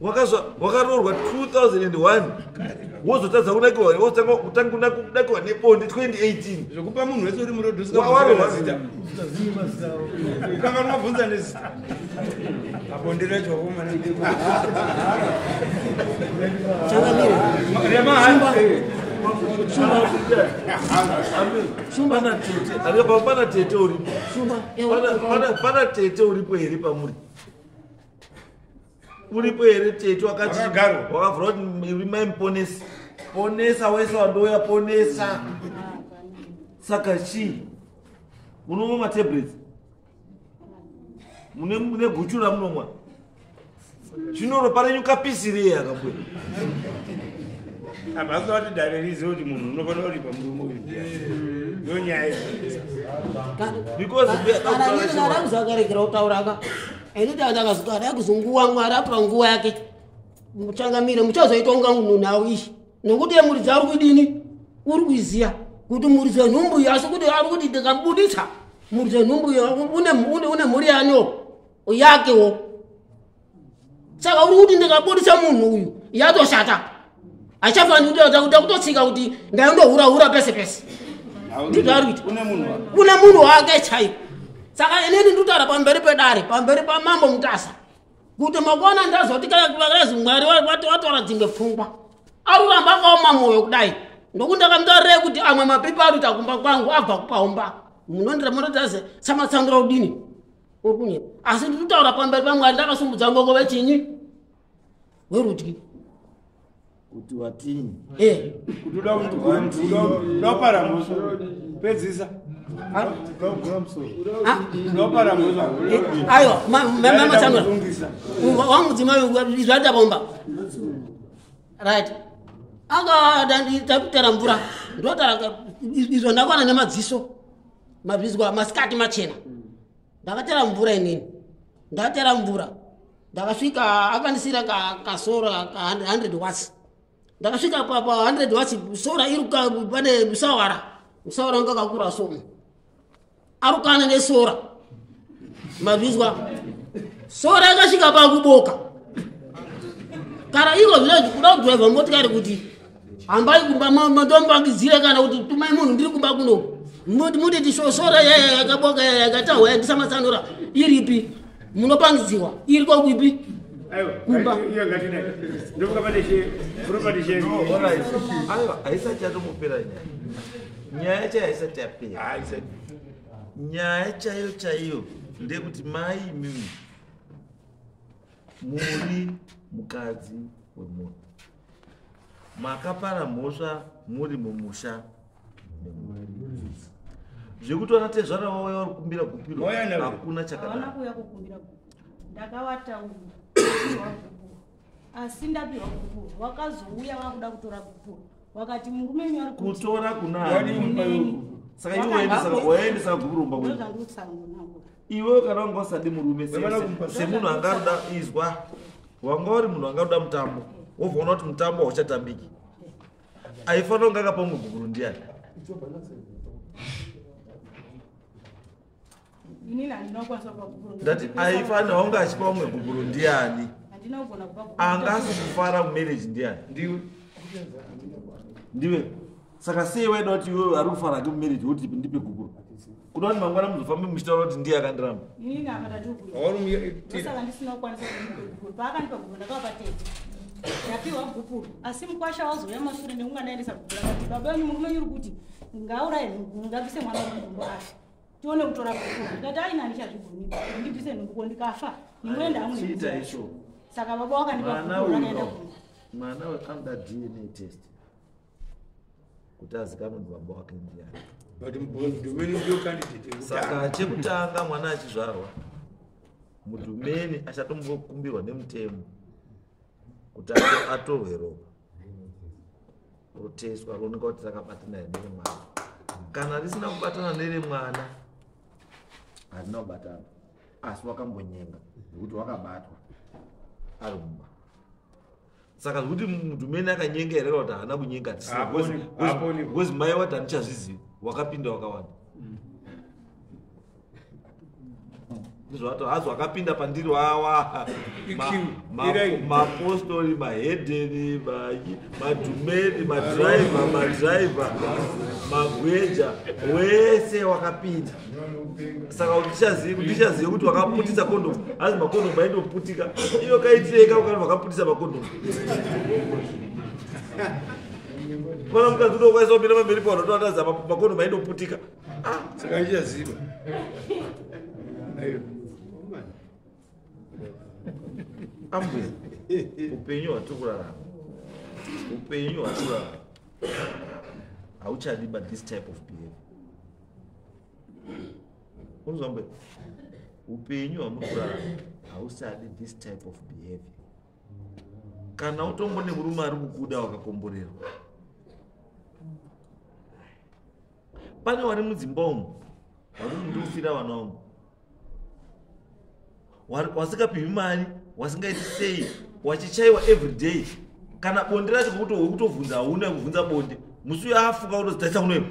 Wakazwa wakaroorwa 2001 wozotadza kunakirwa, wozotanga kutanga kunakirwa nebonde 2018. Zvekupa munhu wese uri muroad Waroorwa. zita kanganwa bvunza nezita abonde racho wakomana. Changamire. Pana tete arika pana tete uripo. Shumba. Pana tete uripo here pamuri? Uripo here tete wakati Wakagarwa. wakavhura kuti uri mai muponesi, ponesa wese wandouya ponesa. Saka chii munomwa matablets, mune guchu ramunomwa, zvino ropa renyu kapisirei akambuya? Apa asina kuti dare rizive kuti munhu unofanira kuripa murume uyu ndiani. Ndo nyaya iyi. Because Kana nini kana kuzakarekera kutaura ka ini ndakazogara yakuzonguwa Mwari atora nguva yake muchangamire muchazoitonga nhau iyi nokuti yemuridzi ari kudini uri kuiziya kuti muridzi wenhumbu iyi, asi kuti ari kuti ndikabuditsa muridzi wenhumbu iyi une mhuri yaniwo yakewo, saka uri kuti ndikabuditsa munhu uyu yatoshata, hachafaniri kutoita kutotsika kuti ndaindohura-hura pese pese. Ndizvo ari kuita. Une munhu wako. Une munhu wake chaiko. Saka inini ndikutaura pamberi pedare, pamberi pamambo Mutasa, kuti makona ndazoti kazi Mwari watora dzimwe pfungwa, ari kuramba akaoma mwoyo kudai ndokuti ndakamutaurirai kuti amwe mapipa ari kuita kumba kwangu abva kupaumba munondira samatsandura kudini uri kunyepa, asi ndiri kutaura pamberi paMwari ndakasumudza ngoko wechinyi werudyi. Kuti watinyi? Eh. Kuti uda kupara mhosva pedzisa. Ah. Uda kupara mhosva. Aiwa, mamatsanura Kusungisa. Wangu mudzimai izvaita bomba, right, aka tatera mvura ndotara izvo ndakwana nemadziso mabvizwa masikati machena. Ndakatera mvura inini, ndatera mvura ndakasvika akandisira kasora ka 100 watts. Ndakasvika pa 100 watts sora iri pane musawara, musawara wanga kakura so arukana nesora mabvizwa sora yakasvika pakuboka. Kana iko zvinozvi kuda kudhiraivha motikari kuti hambai kumba ndombakidzire kana kuti tumai munhu ndiri kumba kuno mutiti sora yakaboka yakatahwa yandisamatsanura iripi, munopangidziwa iri kokuipi? Aiwa. Kumba. Iyo ngatidai ndofuka pane property sharing. No, alright. Aiwa, haisati yatombopera nyaya. Nyaya chaiyo haisati yapera. Ah, isati. Nyaya chaiyo chaiyo ndeyekuti mai imimi muri mukadzi wemunhu, makapara mhosva muri mumusha memunhu, zvekuti vana tezvara vauya vari kukumbira gupiro Vauya navo. hakuna Havana chakadaro. kuuya kukumbira gupuro, ndakavataurira ndapiwa gupuro, asi ndapiwa gupuro wakazouya vakuda kutora gupuro wakati murume wenyu ari kuti Kutora Wadii kunani? kumupa iwe gupuro? Saka iwe waendesa gupuro kumba kwenyu? Ndozvandikutsanangura. Iwe kana wanga usadi murume Wemana kumupa. semunhu angaruda izwa, wanga uri munhu angaruda mutambo, wobva ona kuti mutambo hauchatambiki, aifanira kunge akapa mumwe gupuro ndiani? Inini handina kukwanisa kupa gupuro. Ndati aifanira wanga achipa mumwe gupuro ndiani? Handina kugona kupa gupuro. Angasi kufara mumarriage ndiani? Ndiwe. Ndiwe. Saka sei waida kuti iwewe ari kufara ake mumarriage woti ndipe gupuro, kuda kuti mangwana muzofambe muchitaura kuti ndiye akandiramba? Inini apa ndatiukuya. Wauri. Saka ndisina kukwanisa kumupa gupuro, paakandipa gupuro ndakavapa tete ndapiwa gupuro, asi mukwasha wazouya mashure nekunga ndaendesa gupuro akati baba wenyu murume wenyu uri kuti ngauraye nhumbu, ngabvise mwana wemudumbu afe tione kutora gupuro. Ndikati aina handichazvibvumi, ndibvise nhumbu ko ndikafa ndingoenda hangu Chiita nemhuri. izvo. Saka baba wakandipa Mwana gupuro rakaenda uyu kumba. mwana uyu anoda DNA test kuti azikanwe kuti baba wake ndiani. But mudhumeni ndiyo candidate yekutanga. Saka chekutanga mwana achizvarwa mudhumeni achatombokumbirwa nemutemo kuti atorwe ropa. Roteswa rooneka kuti rakabatana here neremwana. Kana risina kubatana neremwana, harina kubatana, asi wakambonyenga nekuti wakabatwa ari mumba. Saka zvekuti mudhumeni akanyenga here kana kuti haana kunyenga tisina. Haponi. Because mai wati handichazvizivi, wakapinda wakawanda. Ndizvato hazo akapinda pandiri wawa mapostori, mahedheni, madhumeni, madhiraivha, magweja, wese wakapinda. Saka ndichazive kuti wakaputisa kondomu, hazi makondomu aindoputika. Iyo kaitireka kana wakaputisa makondomu. Kana mukadzi unokwanisa kupinda pamberi pavanhu otoataza makondomu aindoputika. Saka ndichaziva. Ambuya, upenyu hwatiri kurarama, upenyu hwatiri kurarama hauchadi but this type of behavior. Unozwa mbuya, upenyu hwamuri kurarama hausadi this type of behavior. Kana utombo nemurume ari kukuda wakakomborerwa. Pane vari mudzimba umu vari kundofira vana vangu, wasingapihwi mari, wasingaiti sei, wachichaiwa everyday. Kana bonde racho kuti wekutovhunza hauna kuvhunza bonde, musi uyo afuka unozitarisa kunoipa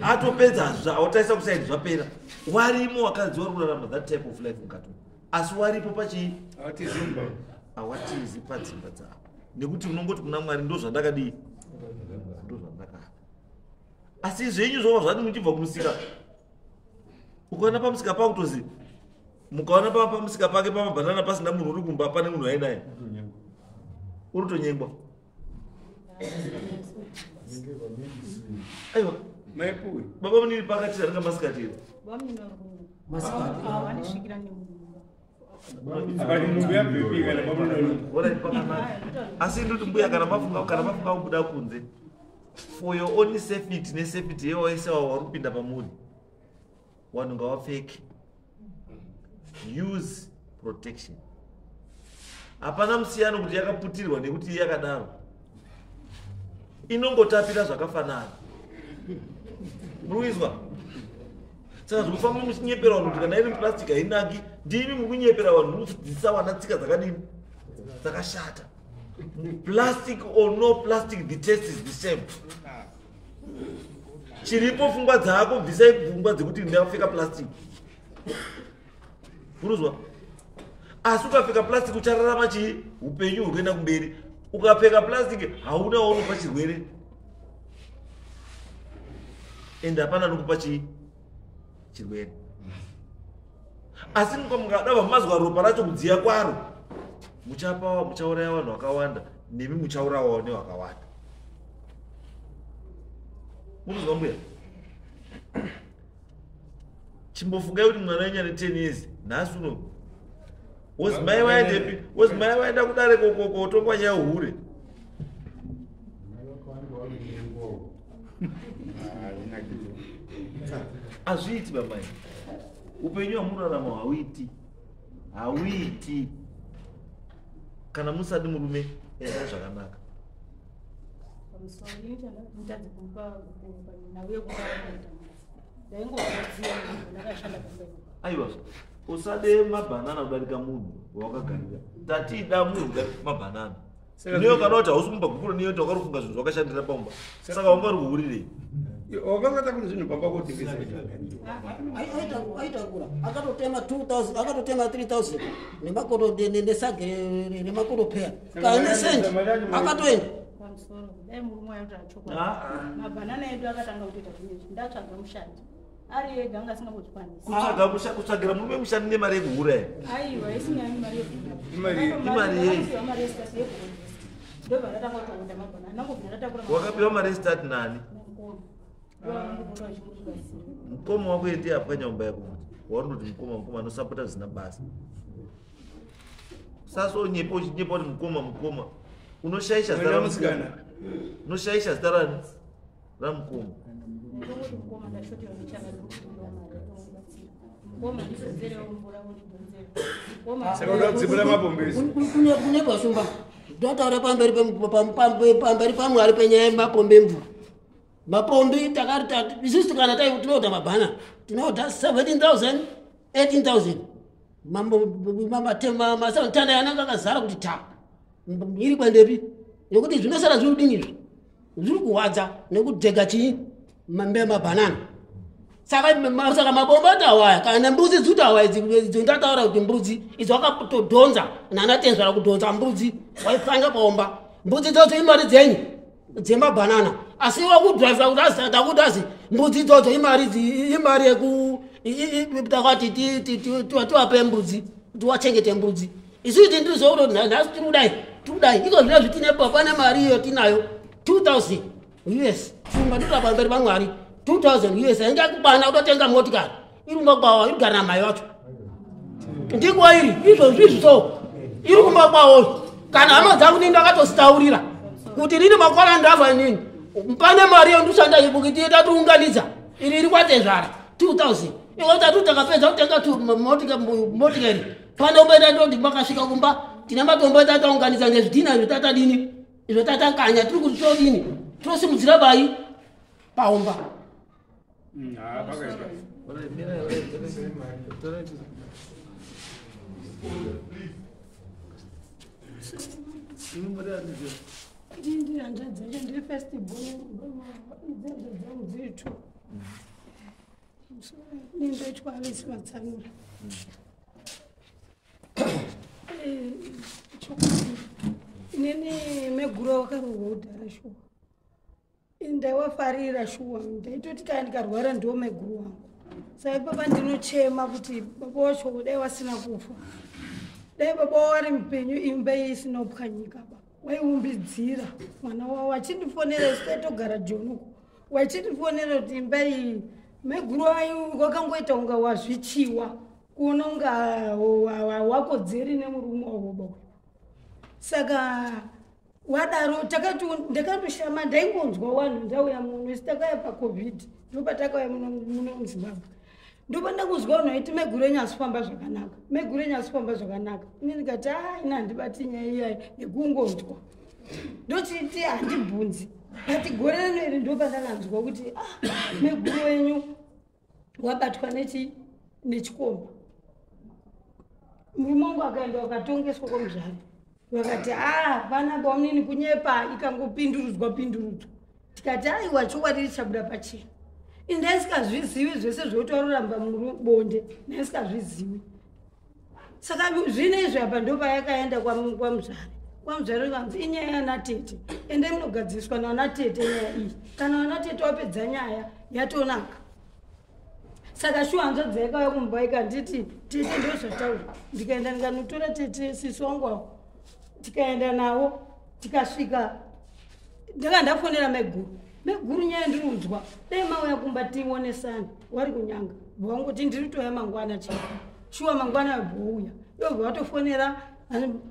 atopedza autaisa kusaidi zvapera. Warimo wakadzi wari kurarama that type of life mukati, asi waripo pachii awatizi padzimba dzavo, nekuti unongoti kuna Mwari ndo zvandakadii, ndo zvandakada. Asi zvenyu zvova zvati muchibva kumusika, ukaona pamusika pakutozi, mukaona pamusika pake pamabhanana pasina munhu uri kumba, pane munhu ainaye, uri kutonyengwa. Aiwa baba munini pakati ringa masikati here? Asi ndoti mbuya kana mafunga kubuda kunze, for your own safety nesafety yewese wari kupinda pamuri, vanhu ngavapfeke, use protection. Hapana musiyano kuti yakaputirwa nekuti yakadaro, inongotapira zvakafanana. Muri kuizwa? Saka zvekufamba muchinyepera vanhu kuti kana iri plastic hainaki, ndimi muri kunyepera vanhu, muri kudzidzisa vana tsika dzakadini dzakashata. Plastic or no plastic, the taste is the same. Chiripo pfungwa dzako, bvisai pfungwa dzekuti ndakapfeka plastic. Uruzwa? Asi ukapfeka plastic uchararama chii? Upenyu huri kuenda kumberi. Ukapfeka plastic hauna waunopa chirwere, ende hapana anokupa chii? Chirwere. Asi mukadava mazwa ropa racho kudziya kwaro, muchapa muchauraya vanhu vakawanda, nemi muchaurawawo nevakawanda. Munozwa mbuya? Chimbofungai kuti mwana wenyu ane 10 years nhasi uno wozi mai vaendepi? Wozi mai vaenda kudare kotongwa nyaya hure. Hazviiti bamai. Upenyu hwamurarama hauiti. Hauiti. Kana musadi murume enda zvakanaka. Aiwa, usade mabhanana kudarika munhu wawakagarira. Tatida munhu kudarika mabhanana. Niyo kana kuti hausi kumba gupuro, niyo wakarufunga zvinhu zvakashandira pamba. Saka wanga uri kuhurirei? Wakanga zvinhu pamba kotengesa. Aitakura akatotema 2000, akatotema 3000 nemakoto nesage nemakoto peya kana sendi akatoenda. Pamusoro dai murume wayo tachokwadi. Mabhanana edu akatanga kutoita zvinhu ndatsvaga mushandi ari ega anga asingambozvikwanisi. Kutsvagira murume mushandi nemari yekuhura here? Aiwa, isinyanyi mari yekuhura. Imari yei? Mari yesitati yekuhura. Ndobva ndatanga kutounda mabhanana. Ndangobvira ndatakura. Wakapiwa mari yesitati nani? Mukoma wako ndiye apwanya mumba yako futi. Wauri kuti mukoma anosapota zvisina basa. Usasonyepa uchinyepa kuti mukoma. Unoshaisha zita ramukoma. Unoshaisha zita ramukoma. Saka uda kudzipura mapombezi. Kune kwashumba. Ndotaura pamberi pamberi paMwari penyaya yemapombi emvura. Mapombi takati isusu kana tinoda mabhana tinoda 17,000 18,000 matanda ananga akazara kuti ta iri kwendepi nekuti zvinosara zviri kudini izvi zviri kuhwadza nekudhega chii mabhanana. Saka mabomba atawaya kana mbudzi dzutawaya idzo ndataura kuti mbudzi idzo wakatodhonza nanatenzvara kudhonza mbudzi waipfanga paomba mbudzi dzodzo imari dzenyu dzemabhanana asi wakudhraivha kuti azi takuti azi mbudzi idzodzo imari yeku takati tiwape mbudzi tiwachengete mbudzi isusu tindirizokuti nhasi tiri kudai tiri kudai iko zvino zvitine pane mari iyo tinayo 2000 US funga tiri pamberi paMwari 2000 US ainge akukwana kutotenga motikari iri kumba kwawo iri kugara namai vacho ndikuwa iri izvozvo izvi so iri kumba kwawo kana hama dzangu nini ndakatositaurira kuti rini makwana ndabva nini pane mari yondishanda ibuki tatiunganidza iri iri kwatezvara 2000 iko tatu takapedza kutenga motikari pane umboita ndoti makasvika kumba tine matombo tataunganidza ngezvidhina izvo tatadini izvo tatakanya tiri kuti todini tinosimudzira bai paumba. Ndiri hanzvadzi yacho ndiri first born idzo dzangu dziri two. Nindoitwa Alice Matsanura. Inini meguru wakarohwa kudhara shuwa. Ndaiwafarira shuwa ndaitoti kana ndikarwara ndiwo meguru wangu. Saka ipapa ndinochema kuti baba wacho dai wasina kufa. Dai baba wari mupenyu imba iyi isina kupwanyika ba. Waiumbidzira mwana wavo achindifonera isu taitogara Joni uko. Wachindifonera kuti imba iyi meguru ayo wakangoita kunga wazvichiwa kuona kunga wakodzeri nemurume wavo baba. Saka wadaro ndakatoshama ndaingonzwa vanhu ndauya muno isu takauya paCovid ndopatakauya muno muZimbabwe. Ndopandakuzwa vanhu vaiti meguru enyu asi kufamba zvakanaka meguru enyu asi kufamba zvakanaka. Ini ndikati aa ini handibati nyaya iyayi yekungonzwa ndochiti handibvunzi but gore rino iri ndopandakanzwa kuti meguru wenyu wabatwa nechikomba. Murume wangu akaenda wakatongeswa kwamuzvare vakati vana bamunini kunyepa ikangopindurudzwa pindurudzwa. Tikati aiwa chokwadi richabuda pachena. Ini ndaisikazvizivi zvese zvekuti waruramba bonde ndaisikazvizivi. Saka zvino izvi apa ndopayakaenda kwamuzvare. Kwamuzvare vanzi inyaya yanatete ende munogadziriswa navanatete nyaya iyi kana vanatete wapedza nyaya yatonaka. Saka shuwa hanzvadzi yakauya kumba ikanditi tete ndozvataura. Ndikaenda ndikanotora tete sisi wangu avo tikaenda navo tikasvika ndanga ndafonera maiguru. Maiguru nyaya ndiriunzwa dai mauya kumba tionesana wari kunyanga vangoti ndiri touya mangwana chete. Shuwa mangwana vouya ivo vatofonera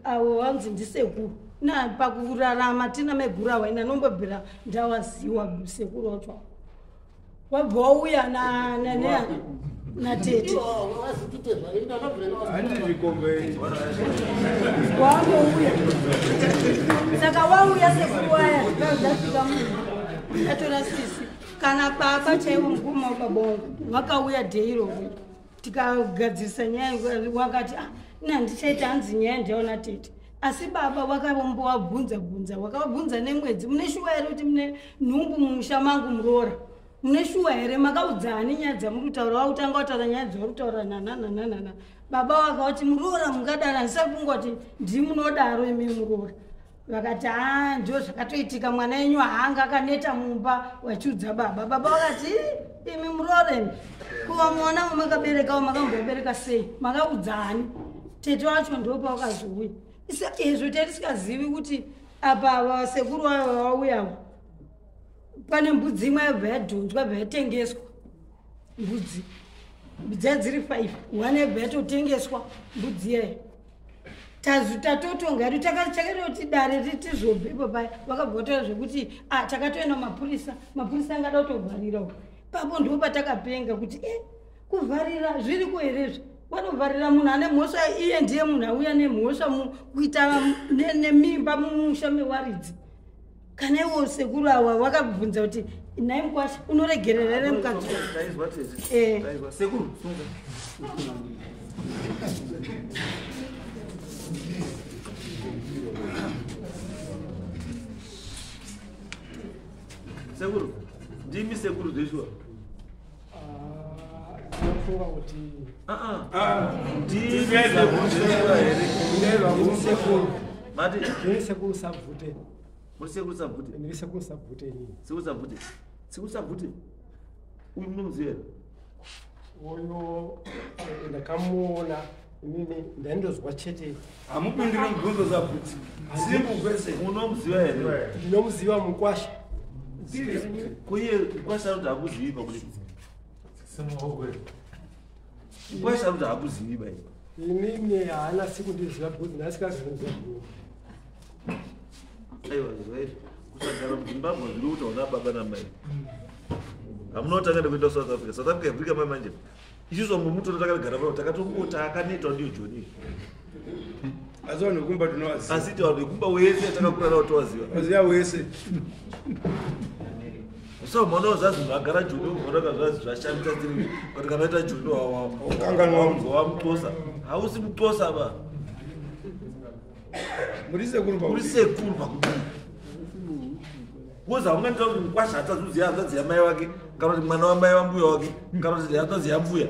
avo vanzi ndisekuru na pakurarama tina maiguru ava ina nombobvira ndawaziwa sekuru wacho wabva wauya natete wangouya. Saka wauya sekuru waya ndasvika munhu atora sisi kana baba chaivo mukoma wababa wangu vakauya dheiro tikagadzirisa nyaya wakati ina handichaita hanzi nyaya ndaona tete. Asi baba vakambovabvunza bvunza vakavabvunza nemwedzi mune shuwa here kuti mune nhumbu mumusha mangu muroora mune shuwa here makaudzani nyaya dzamuri kutaura wakutanga kutaura nyaya dzauri kutaura nanananana. Baba vakati muroora mungadaro handisafungwa kuti ndimunodaro imi muroora. Vakati aa ndio zvakatoitika mwana wenyu haanga akaneta mumba wachiudza baba. Baba vakati imi muroora imi kuva mwana wamakaberekawo makambobereka sei makaudzani. Tete wacho ndopawakazouya izvo tatisingazivi kuti apa vasekuru vavo vauyawo pane mbudzi imwe yabva yadhonzwa yabva yatengeswa mbudzi dzadziri 5 one yabva yatotengeswa mbudzi iyayo. Tatotonga hedu takatoti dare tizobve ipo paya vakabva vataura zvekuti takatoenda mapurisa mapurisa angada kutovharirawo papo ndipo patakapenga kuti kuvharira zviriko here izvi. Vanovharira munhu ane mhosva, iye ndiye munhu auya nemhosva kuita nemimba mumusha mewaridzi. Kana iwo sekuru awa wakabvunza kuti nhai mukwasha unoregerera here mukadzi? Sekuru sunga. Sekuru, ndimi sekuru zveshuwa? Ndinofunga kuti ndimi sekuru zveshuwa here? Sekuru. Mati? Ndini sekuru Sabvute. Muri sekuru Sabvute? Ndiri sekuru Sabvute inini. Sekuru Sabvute. Sekuru Sabvute. Uyu munomuziva here? Uyu ndakamuona inini ndaindozwa chete. Hamupindiri mubvunzo Sabvute. Simple question. Munomuziva here? Ndinomuziva mukwasha. Kuye mukwasha anoti hakuzivi pakuti. Mukwasha anoti hakuzivi bai. Inini haana siku ndiziva because ndasikaziva. Aiwa zvaizvo kusagara muZimbabwe zviri kuti hauna baba namai. Hamuna kutanga nekuenda kuSouth Africa. South Africa yavhurika mai manje. Isusu vamwe mutoto takagara pano takatongoti akanetwa ndiyo Joni. Asi vanhu vekumba tinovaziva. Asi vanhu vekumba wese takakura navo tovaziva. Vaziva wese. So mwana wazazi munhu agara Joni unoona kazvazi zvashamisa tiri kuti kana aita Joni wakanganwa wamuxosa. Hausi muxosa ba. Muri sekuru pa. Muri sekuru pakudii. Woza unganita kuti mukwasha hatazuziva hanzvadzi yamai wake kana kuti mwana wamai wambuya wake kana kuti hanzvadzi yambuya.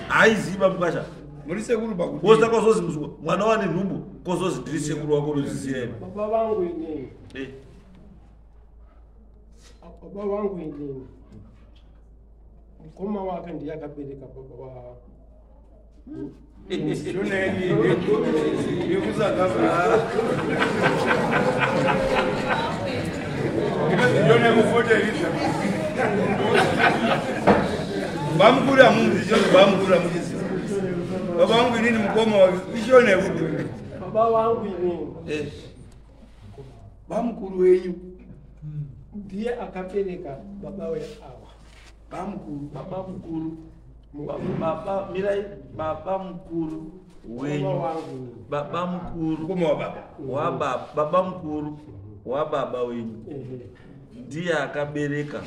Haiziva mukwasha. Muri sekuru pakudii. Woza kwazozi muzukuru mwana wane nhumbu kozozi ndiri sekuru wako unoziziva here? Baba vangu inini. Baba vangu inini. Mukoma wake ndiye akabereka baba wa Bamukuru hamuzivi, bamukuru hamuzivi. Baba vangu inini mukoma wake ishona yekuti. Baba vangu inini. Bamukuru wenyu ndiye akabereka baba weawa. Bamukuru. Baba mukuru. Baba mirai baba mukuru wenyu. Baba mukuru mukoma wa baba. Wa baba baba mukuru wa baba wenyu. Ndiye akabereka.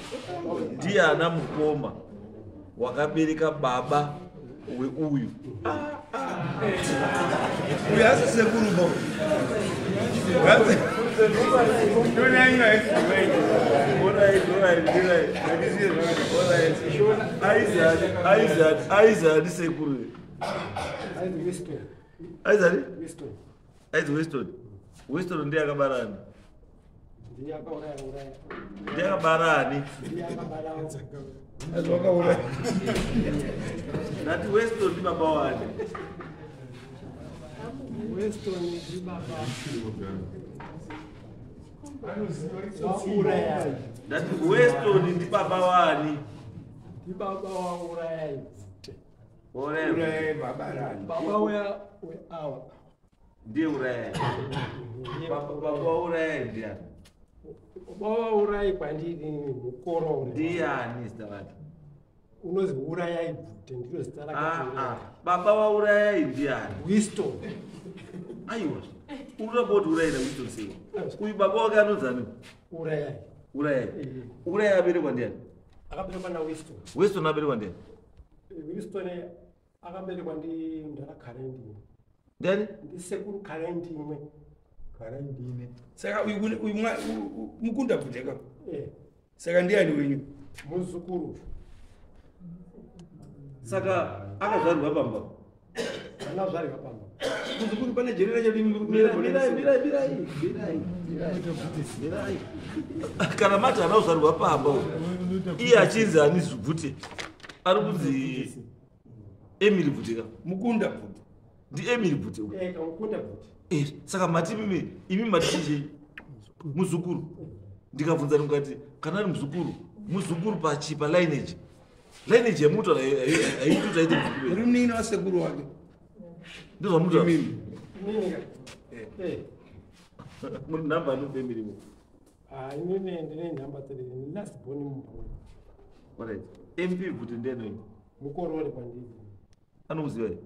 Ndiye ana mukoma wakabereka baba weuyu. Uyu asi sekuru bo. Aizi sekuru. Aizi Winston. Aizi Winston. Winston ndiye akabara ani? Ndiye akauraya uraya. Ndiye akabara ani? Ndiye akabara. Azwakauraya. Ndati Winston ndi baba wani. Winston ndi baba. Wauraya. Ndati Winston ndi baba wani. Ndi baba wauraya. Uraya baba rani. Baba weawa. Ndiye uraya. Baba wauraya ndiani? Baba wauraya kwandiri mukororo. Ndiani zita rake? Unozi Urayai Bvute ndiro zita rake. Baba waurayai ndiani? Winston. Aiwa. Unoda kuti urayai na Winston sei? Uyu baba wake anonzi ani? Urayai. Urayai. Urayai aberekwa ndiani? Akaberekwa na Winston. Winston aberekwa ndiani? Winston akaberekwa ndi mdara Karendimwe. Ndiani? Ndi sekuru Karendimwe. Karendimwe. Saka uyu mukunda Bvute ka? Saka ndiani wenyu? Muzukuru. Saka akazvarwa pamba. Anazvarwa pamba. Muzukuru pane jerera chedu. Mirai. Kana mati haana kuzvarwa pamba iye achinzi ani Bvute ari kunzi Emily Bvute ka? Mukunda Bvute. Ndi Emily Bvute uyu. Mukunda Bvute. Saka mati imi mati chii? Muzukuru. Ndikabvunza ndikati kana ari muzukuru, muzukuru pachipa lineage. Lineage yemuto haiti aite muzukuru. Muri munini wasekuru wake. Ndozvamuto. Imimi. Muri nhamba anope mirimo. Inini ndine nhamba 3, last born mumba. Alright. MP Bvute ndiani wenyu? Mukorore kwandiri. Anokuziva here?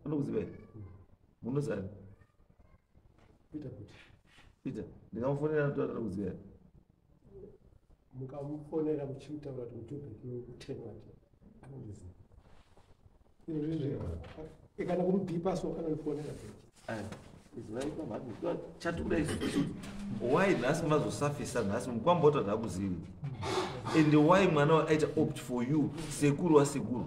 Anokuziva here? Munozani? Peter kuti. Peter, ndingamufonera anotaura anokuziva here? Mukamufonera muchimutaura kuti mujubheki wekutenwati anondiziva. Kana kumubhipa so anondifonera. Chatikuda isusu why nhasi mazosafisa nhasi mukwamba kuti hakuzivi, and why mwana aita opt for you sekuru wasekuru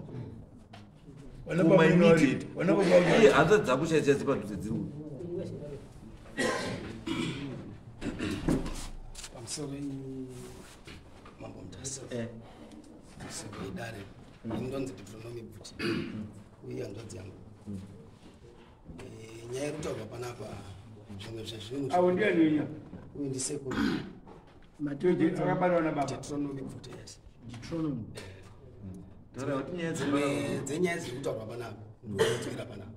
Vana for my baba immediate vana baba iye hanzvadzi dzako chaidzo chaidzo padhuze dziri uyu. Pamusoro wenyu Mambo Mutasa, pamusoro wedare, ini ndonzi Deuteronomy Bvuti, uye hanzvadzi yangu. Nyaya iri kutaurwa panapa, zvimwe zvezvinhu Avo ndiani wenyu? Uyu ndisekuru. Akabatwa nababa. Deuteronomy Bvuti, yes. Deuteronomy. Taura kuti nyaya Dzimwe dzepana- dzenyaya dziri kutaurwa panapa ndodzwira panapa,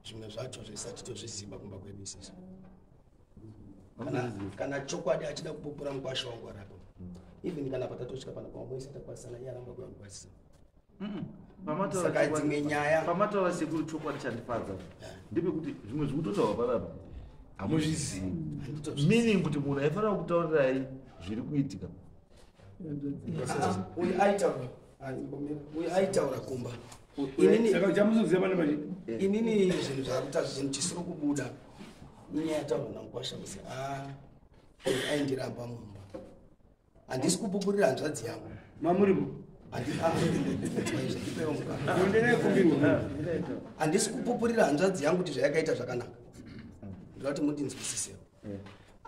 zvimwe zvacho zvisati tozviziva kumba kwedu isusu. Kana chokwadi achida kupupura, mukwasha wangu arapo, even kana patatosvika panapa wamboisa takwasana, iye aramba kuya kukwasisa. Pamataura Saka dzimwe nyaya pamataura sekuru, chokwadi chandifadza ndepekuti zvimwe zvikutotaurwa panapa hamuzvizivi, meaning kuti munhu aifanira kutaurirai zviri kuitika. Uyu aitaura, uyu aitaura kumba. Inini Saka chamuzoziva pane machi inini zvinhu zvakuta zvinhu chisiri kubuda inyaya yataurwa namukwasha kuzi a uyu aindiramba mumba. Handisi kupupurira hanzvadzi yangu. Mamurimo. Handisi Handisi kupupurira hanzvadzi yangu kuti zvayakaita zvakanaka, ndoda kuti mundinzwisisewo.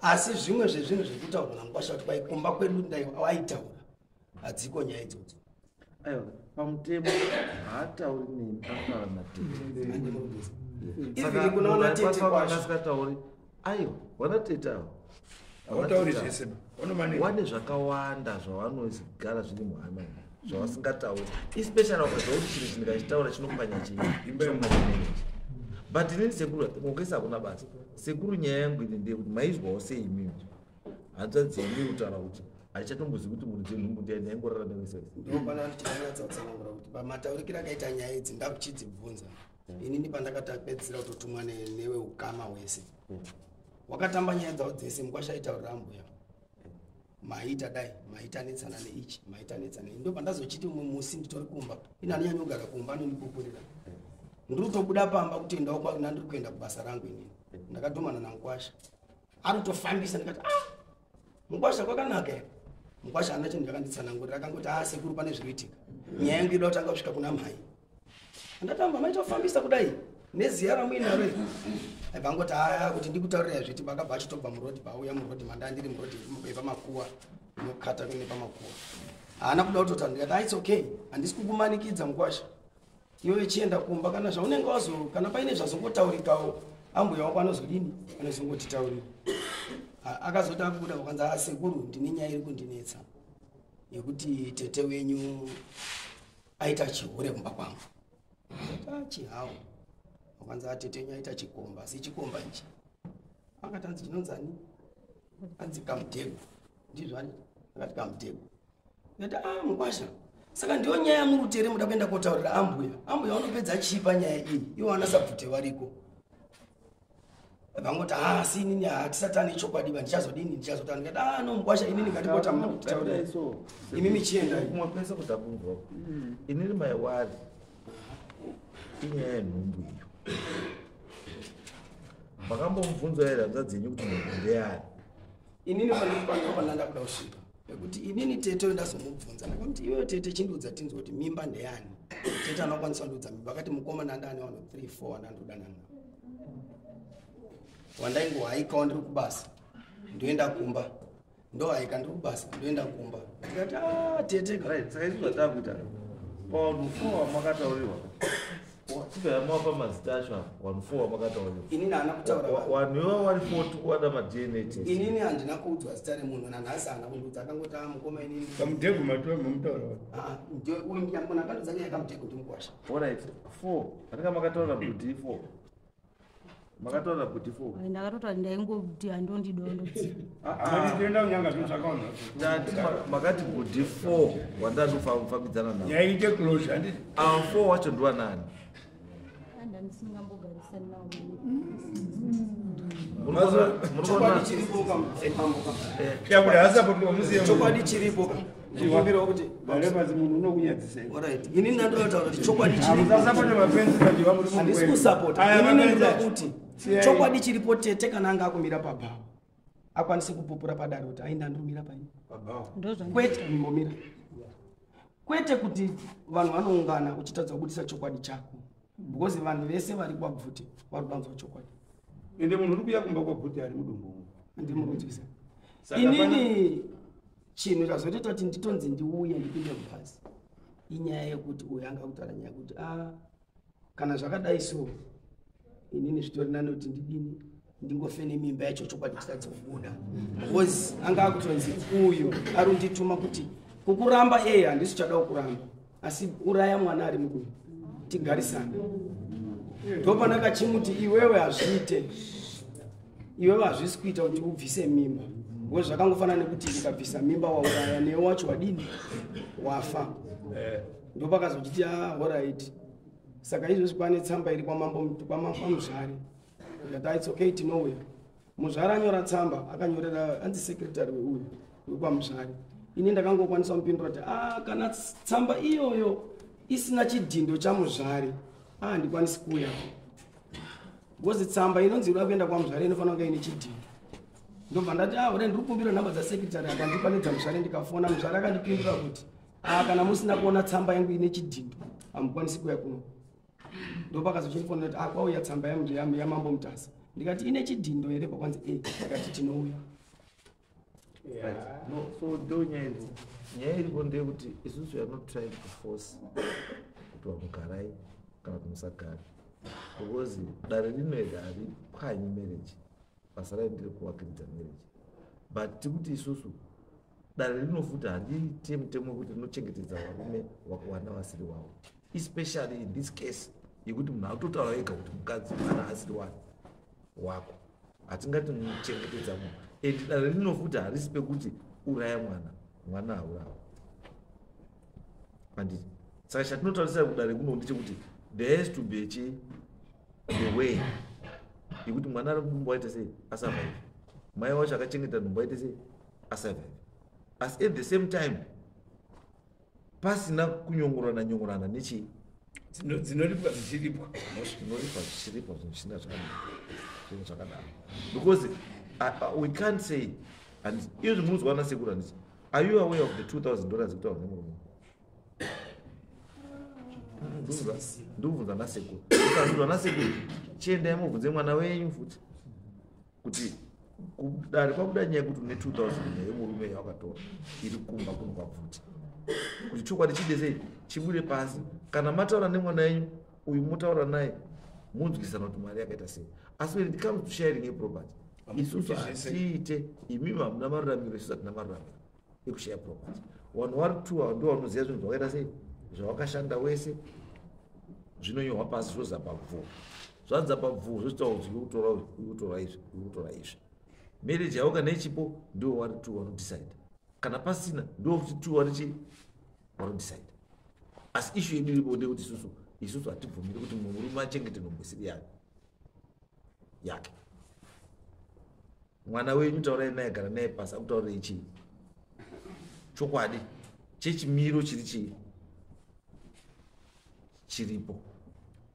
Asi zvimwe zvezvinhu zviri kutaurwa namukwasha kuti kwai kumba kwedu aitaura, hadziko nyaya idzodzo. Aiwa, pamutemo haatauri nemi, anotaura natete. Even kuna vana tete kwacho. Asikatauri, aiwa, vana tete avo Havatauri zvese ba. Vanomanika. Wane zvakawanda zvavanogara zviri muhana zvavasingatauri, especially ukaziva kuti chinhu chindikachitaura chinopanya chii, chinopanya marriage. But inini sekuru mokesa hakuna basa. Sekuru, nyaya yangu ini ndeyekuti maizwawo sei imimi hanzvadzi yenyu kutaura kuti haichatombozivi kuti munhu dzenhumbu ndiani, yaingorara nevese? Ndopana ndichanyatsa kutsanangura kuti pamataurikiro akaita nyaya idzi, ndakuchidzibvunza inini pandakatapedzisira kutotumwa newe ukama hwese wakatamba nyaya dzavo dzese. Mukwasha aitaurira ambuya, maita dai maita netsana neichi, maita netsana nei. Ndo pandazochiti umwe musi nditori kumba, ini anonyanya kugara kumba anondipupurira, ndiri kutobuda pamba kutoendawo kwakuna, ndiri kuenda kubasa rangu inini, ndakadhumana namukwasha arikutofambisa. Ndikati, "Ah, mukwasha, kwakanaka here?" Mukwasha haana chinhu chakanditsanangurira, akangoti, "A sekuru, pane zviri kuitika, nyaya yangu ida kutanga kusvika kuna mhai." Ndatamba maitofambisa kudai neziya ramuinaro iri, aibva angoti, "Aya, kuti ndikutaurira zviti." Bakabva achitobva murodhi, pauya murodhi manda ndiri murodhi yepamakuwa inokata nepamakuwa, haana kuda kutotaura. Ndikati, "Ah, it's okay, handisi kukumanikidza mukwasha, iwe chienda kumba. Kana zvaunenge wazo, kana paine zvazongotaurikawo, ambuya wako anozodini, anozongotitaurira." Akazoti akubuda kwakanzi, "A sekuru, ndine nyaya iri kundinetsa yekuti tete wenyu aita chihure kumba kwangu." Ndikati, "Ah, chihawo?" Wakanzi, "Atete wenyu aita chikomba, asi chikomba ichi," akati, "anzi chinonzani, anzi kamudhegu." Ndizvo ani akati kamudhegu. Ndikati, "A mukwasha, saka ndiyo nyaya yamuri kutere muda kuenda kotaurira ambuya? Ambuya vanopedza chii panyaya iyi, ivo vana sabvute variko?" Vangoti, "A asi inini hatisati ane chokwadi ba, ndichazodini, ndichazotani." Ndikati, "A no mukwasha, inini ngatipota muna kutitaurira, imimi chiendai." Kumwe kwese kutakunzwa inini maiwari inyaya yenhumbu iyo. Makambomubvunzwa here hanzvadzi yenyu kuti nhumbu ndeyani? Inini pananda kuda kusvika nekuti inini tete ndazomubvunza, ndakamuti, "Iwewe tete, chindiudza tinzwe kuti mimba ndeyani." Tete anokwanisa kundiudza mimba, akati, "Mukomana ndane wano 3 4 wandandodanana nawo, wandaingohaikawo ndiri kubasa ndoenda kumba, ndohaika ndiri kubasa ndoenda kumba." Ndikati, "A tete ka." Right, saka isu zvatakuita, pavanhu four vamakataurirwa, tibva mavapa mazita acho apa, vanhu four vamakataurirwa. Inini haana kutaura vanhu. Vanhu ivavo vari four, tikuwada maDNA test. Inini handina kuudzwa zita remunhu, nanhasi haana kundiudza. Akangoti, "A mukoma, inini." Kamudhegu matora mamutaura. Ah, uyu munhu akandiudza nyaya yakamudhegu ndimukwasha. Alright, four anenge makataura kuti four. Makataura kuti 4. Ndakatotaura, ndaingoti handondidondo. Toenda kunyanga zvinotsvakaona. Tati makati bhudhi 4 wandandofambidzana navo. Yaite closure, handiti? Ava 4 wacho ndiwanani? Andandisingambogarisani nawo. Chokwadi chiripo ka, mambo ka. Yakuti haasapoti wamusiye. Chokwadi chiripo ka. Ndikumbirawo kuti Alepazi munhu unokunyadzisa. Alright. Inini ndandoda kutaura kuti chokwadi Hamusasapote mapenzi pajiva muri munhu Handisi wenyu. kusapota. Aya, Inini mapenzi ndoda acho. kuti Siyai. chokwadi chiripo, tete kana anga akumira pabhawa akwanise kupupura padare kuti ai, ndandomira paini. Kwete mimbomira, kwete kuti vanhu vanoungana uchitadza kubudisa chokwadi chako, because vanhu vese vari kwabvute vari kudanzwa chokwadi. Ende munhu uri kuuya kumba kwabvute ari mudumbu umu. Ndimurunzwisa. Saka Inini chinhu chazotoita kuti nditonzi ndiuye ndipinde mubhazi inyaya yekuti uyu anga kutaura nyaya yekuti a, kana zvakadai so, inini zvitori nani kuti ndidini, ndingofe nemimba yacho, chokwadi chitadze kubuda, because anga akutonzi uyu ari kundituma kuti kukuramba eye handisi chada kukuramba, asi uraya mwana ari mudumbu tigarisane. Ndopanaka chimuti iwewe hazviite, iwewe hazvisi kuita kuti ubvise mimba, because zvakangofanana nekuti ukabvisa mimba wauraya, newe wacho wadini, wafa. Ndopakazochiti a, alright, saka izvozvi kwane tsamba iri kwamambo, kwamuzvare. Ndikati its okay, tinouya. Muzvare anyora tsamba, akanyorera anzi secretary weuyu wekwamuzvare. Ini ndakangokwanisa kumupindura kuti a, kana tsamba iyoyo isina chidhindo chamuzvare, a, handikwanisi kuuya, because tsamba inonzi inoda kuenda kwamuzvare inofanira kunge ine chidhindo. Ndobva ndati a, ore, ndiri kukumbira nhamba dzasecretary. Akandipa nedzamuzvare, ndikafona muzvare, akandipindura kuti a, kana musina kuona tsamba yangu ine chidhindo hamukwanisi kuuya kuno. Ndopakazochirifonera kuti a, kwauya tsamba yamambo Mutasa. Ndikati ine chidhindo here? Pakwanzi e, ndikati tinouya. Right. No, so ndo nyaya iripo. Nyaya iripo ndeyekuti isusu we are not trying to force kuti vamugarai kana kuti musagare, because dare rino iri haripwanyi marriage. Basa rayo ndiri kuvakiridza marriage, but tikuti isusu dare rino futi handiite mutemo wekuti rinochengetedza varume vana vasiri wavo, especially in this case yekuti munhu akutotaura ega kuti mukadzi mwana asiri wani wako. Hatingati muchengetedza munhu, and dare rino futi harisi pekuti uraya mwana. Mwana haurawa, handiti? Saka chatinotarisira kudare kuno ndechekuti there has to be chi the way yekuti mwana ari mudumbu aite sei, asurvive, mai wacho akachengeta nhumbu aite sei, asurvive, asi at the same time pasina kunyongorana nyongorana nechii. Dzinoripwa dzichiripwa. Dzinoripwa zvichiripwa, zvinhu zvisina zvakadaro, zvinhu zvakadaro, because we can't say. And izvi munozwa nasekuru, handiti? Are you aware of the $2000 ekutaura nemurume? Ndikubvunza nasekuru. Ukabvunzwa nasekuru, chiendai mubvunze mwana wenyu futi kuti kudare kwabuda nyaya yekuti une 2000 yemurume yawakatora iri kumba kuno kwabvuti, kuti chokwadi chide sei, chibude pasi. Kana mataura nemwana wenyu uyu, mutaura naye munzwisana kuti mari yakaita sei. Asi when it comes to sharing yeproperty, isusu hatiite. Imimi hamuna maruramiro, isusu hatina maruramiro ekushaya property. Vanhu vari two ava ndo vanoziva zvinhu zvakaita sei, zvavakashanda wese. Zvinonyorwa pasi, zvoza pabvuu, zvanza pabvuu, zvochitaura kuti uri kutora, uri kutora izvi, uri kutora izvi. Marriage yavo kana ichipo, ndo vari two vanodecide. Kana pasina, ndo futi two varichi vanodecide. Asi issue yedu iripo ndeyekuti isusu hatibvumiri kuti murume achengete nhumbu isiri yake yake. Mwana wenyu taurai naye, gara naye pasi, akutaurire chii chokwadi chechimiro chiri chii chiripo.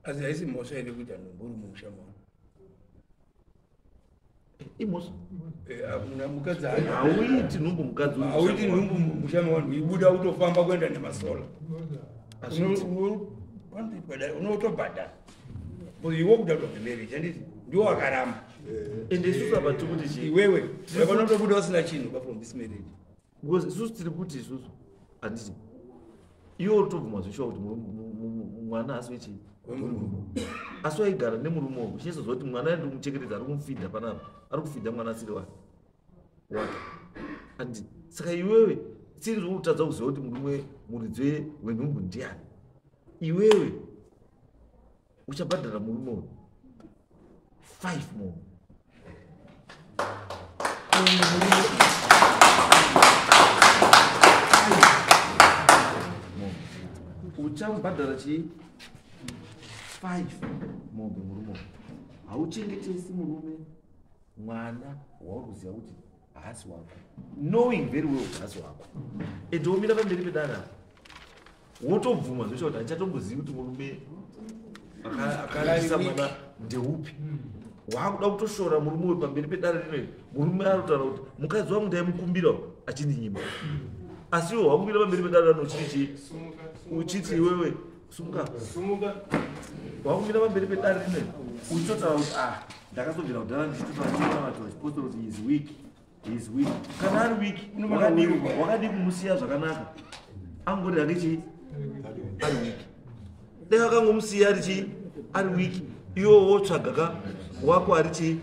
Asi haisi mhosva here kuita nhumbu uri mumusha mavo? Imhosva. Mukadzi Hauiti nhumbu mukadzi uri hauiti musha. Nhumbu mumusha mevanhu, ibuda utofamba kuenda nemasola. Hazviiti. Unotobhadhara iwe kuda kutobve marriage, handiti? Ndiwo wakaramba. Ende isusu apa tiri kuti chii? Iwewe unotobuda usina chinhu ka from this marriage. Because isusu tiri kuti isusu, handiti, iwe utobvuma zvishuwa kuti mwana asi wechii, asi waigara nemurume wako, chinyatsozwa kuti mwana ari kumuchengetedza, ari kumufidha panapa, ari kufidha mwana asiri wake wake, handiti? Saka iwewe siri uri kutadza kuziva kuti murume muridzi wenhumbu ndiani. Iwewe uchabhadhara murume uyu. 5 mombe. Uyu murume mombe uchamubhadhara chii? 5 mombe. Murume uyu hauchengetesi murume mwana wauri kuziva kuti haasi wako, knowing very well kuti haasi wako, and womira pamberi pedare apa wotobvuma zvoita kuti handichatombozivi kuti murume akarisa mwana ndeupi. Waakuda kutoshora murume uyu pamberi pedare rino iri. Murume ari kutaura kuti mukadzi wangu ndaimukumbira achindinyima, asi iwe wakumira pamberi pedare rino uchiti chii? Uchiti iwewe sumuka, wakumira pamberi pedare rino iri uchitotaura kuti ah, ndakazobvira kudhara ndichitotaura kuti vachipostora kuti is weak, is weak. Kana ari weak, wakadii kumusiya zvakanaka? Angori hake chii? Ari weak. Dai akangomusiya ari chii? Ari weak. Iwo wotsvaga ka wako ari chii?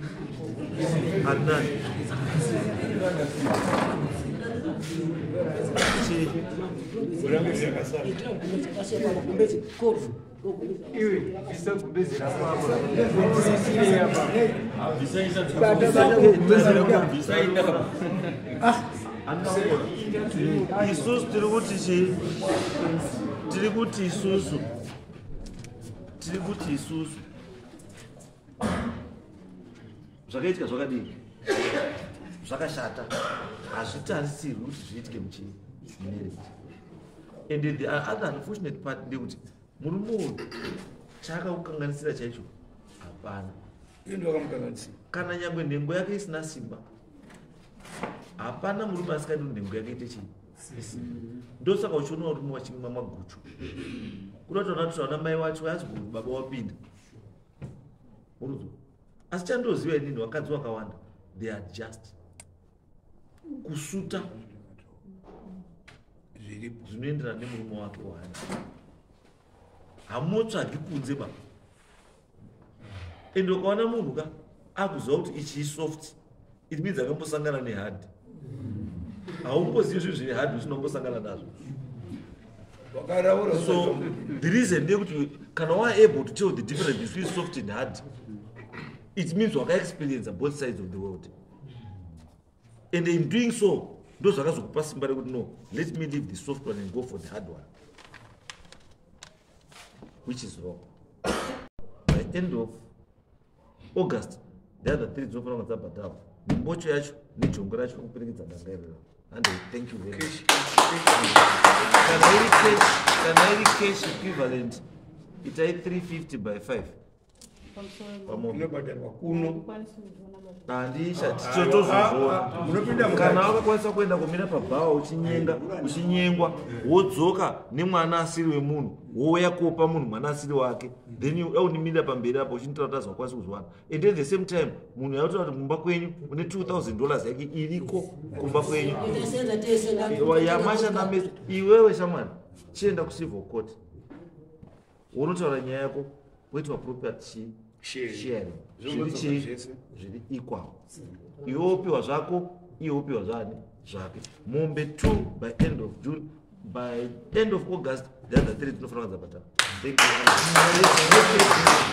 Ari nani? Chii? Iwe bvisa gumbezi rako apa. Urisire apa. Isusu tiri kuti chii? Tiri kuti isusu, tiri kuti isusu zvakaitika zvakadii? Zvakashata, hazvitarisirwi kuti zviitike muchii? Marriage. And the other unfortunate part ndekuti murume uyu chaakakukanganisira chaicho hapana. Iye ndo akamukanganisira. Kana nyangwe nhengo yake isina simba, hapana murume asingadi kuti nhengo yake ite chii? Ndosaka uchiona varume vachimwa maguchu, kuda kuti vana vana mai wacho vazi kuti baba wapinda uruzwa. Asi chandoziva inini, vakadzi vakawanda they are just kusuta zvinoenderana nemurume wake waana. Hamutsvagi kunze ba. Ende ukaona munhu ka akuziva kuti ichi isoft, it means akambosangana nehard. Haumbozivi zvinhu zvine hard usina kumbosangana nazvo. Wakaraura. So the reason ndeyekuti kana wa able to tell the difference between soft and hard, it means wakaexperience both sides of the world, and in doing so ndo zvakazokupa simba rekuti no, let me leave the soft one and go for the hard one, which is wrong. By end of August the other three dzinofanira kunge dzabhadharwa, nembocho yacho nejongwe racho kuperekedza danga iroro. And thank you very much. Kana iri cash, kana iri cash equivalent, itai 350 by 5 pamombe. Inobhadharwa kuno. Handisha. Ah, ah, munopinda Totozozviona. mukati. Kana wakakwanisa kuenda kumira pabhawa uchinyenga, uchinyengwa, wodzoka nemwana asiri wemunhu, wouya kopa munhu mwana asiri wake, then aunimirira pamberi apo uchinotaura kuti azokwanisi kuzwana, and at the same time munhu yautaura kuti mumba kwenyu une $2000 yake iriko kumba kwenyu. Tasenza tese. Yamashanda mese. Iwewe shamwari, chienda kucivil court, unotaura nyaya yako, woitwa property Sharing. sharing. Zviri Zvongodzoka chii? zvese. Zviri equal. Iwe wopiwa zvako, iye wopiwa zvani? Zvake. Mombe 2 by end of June, by end of August the other three dzinofanira kudzabhadhara. Thank you.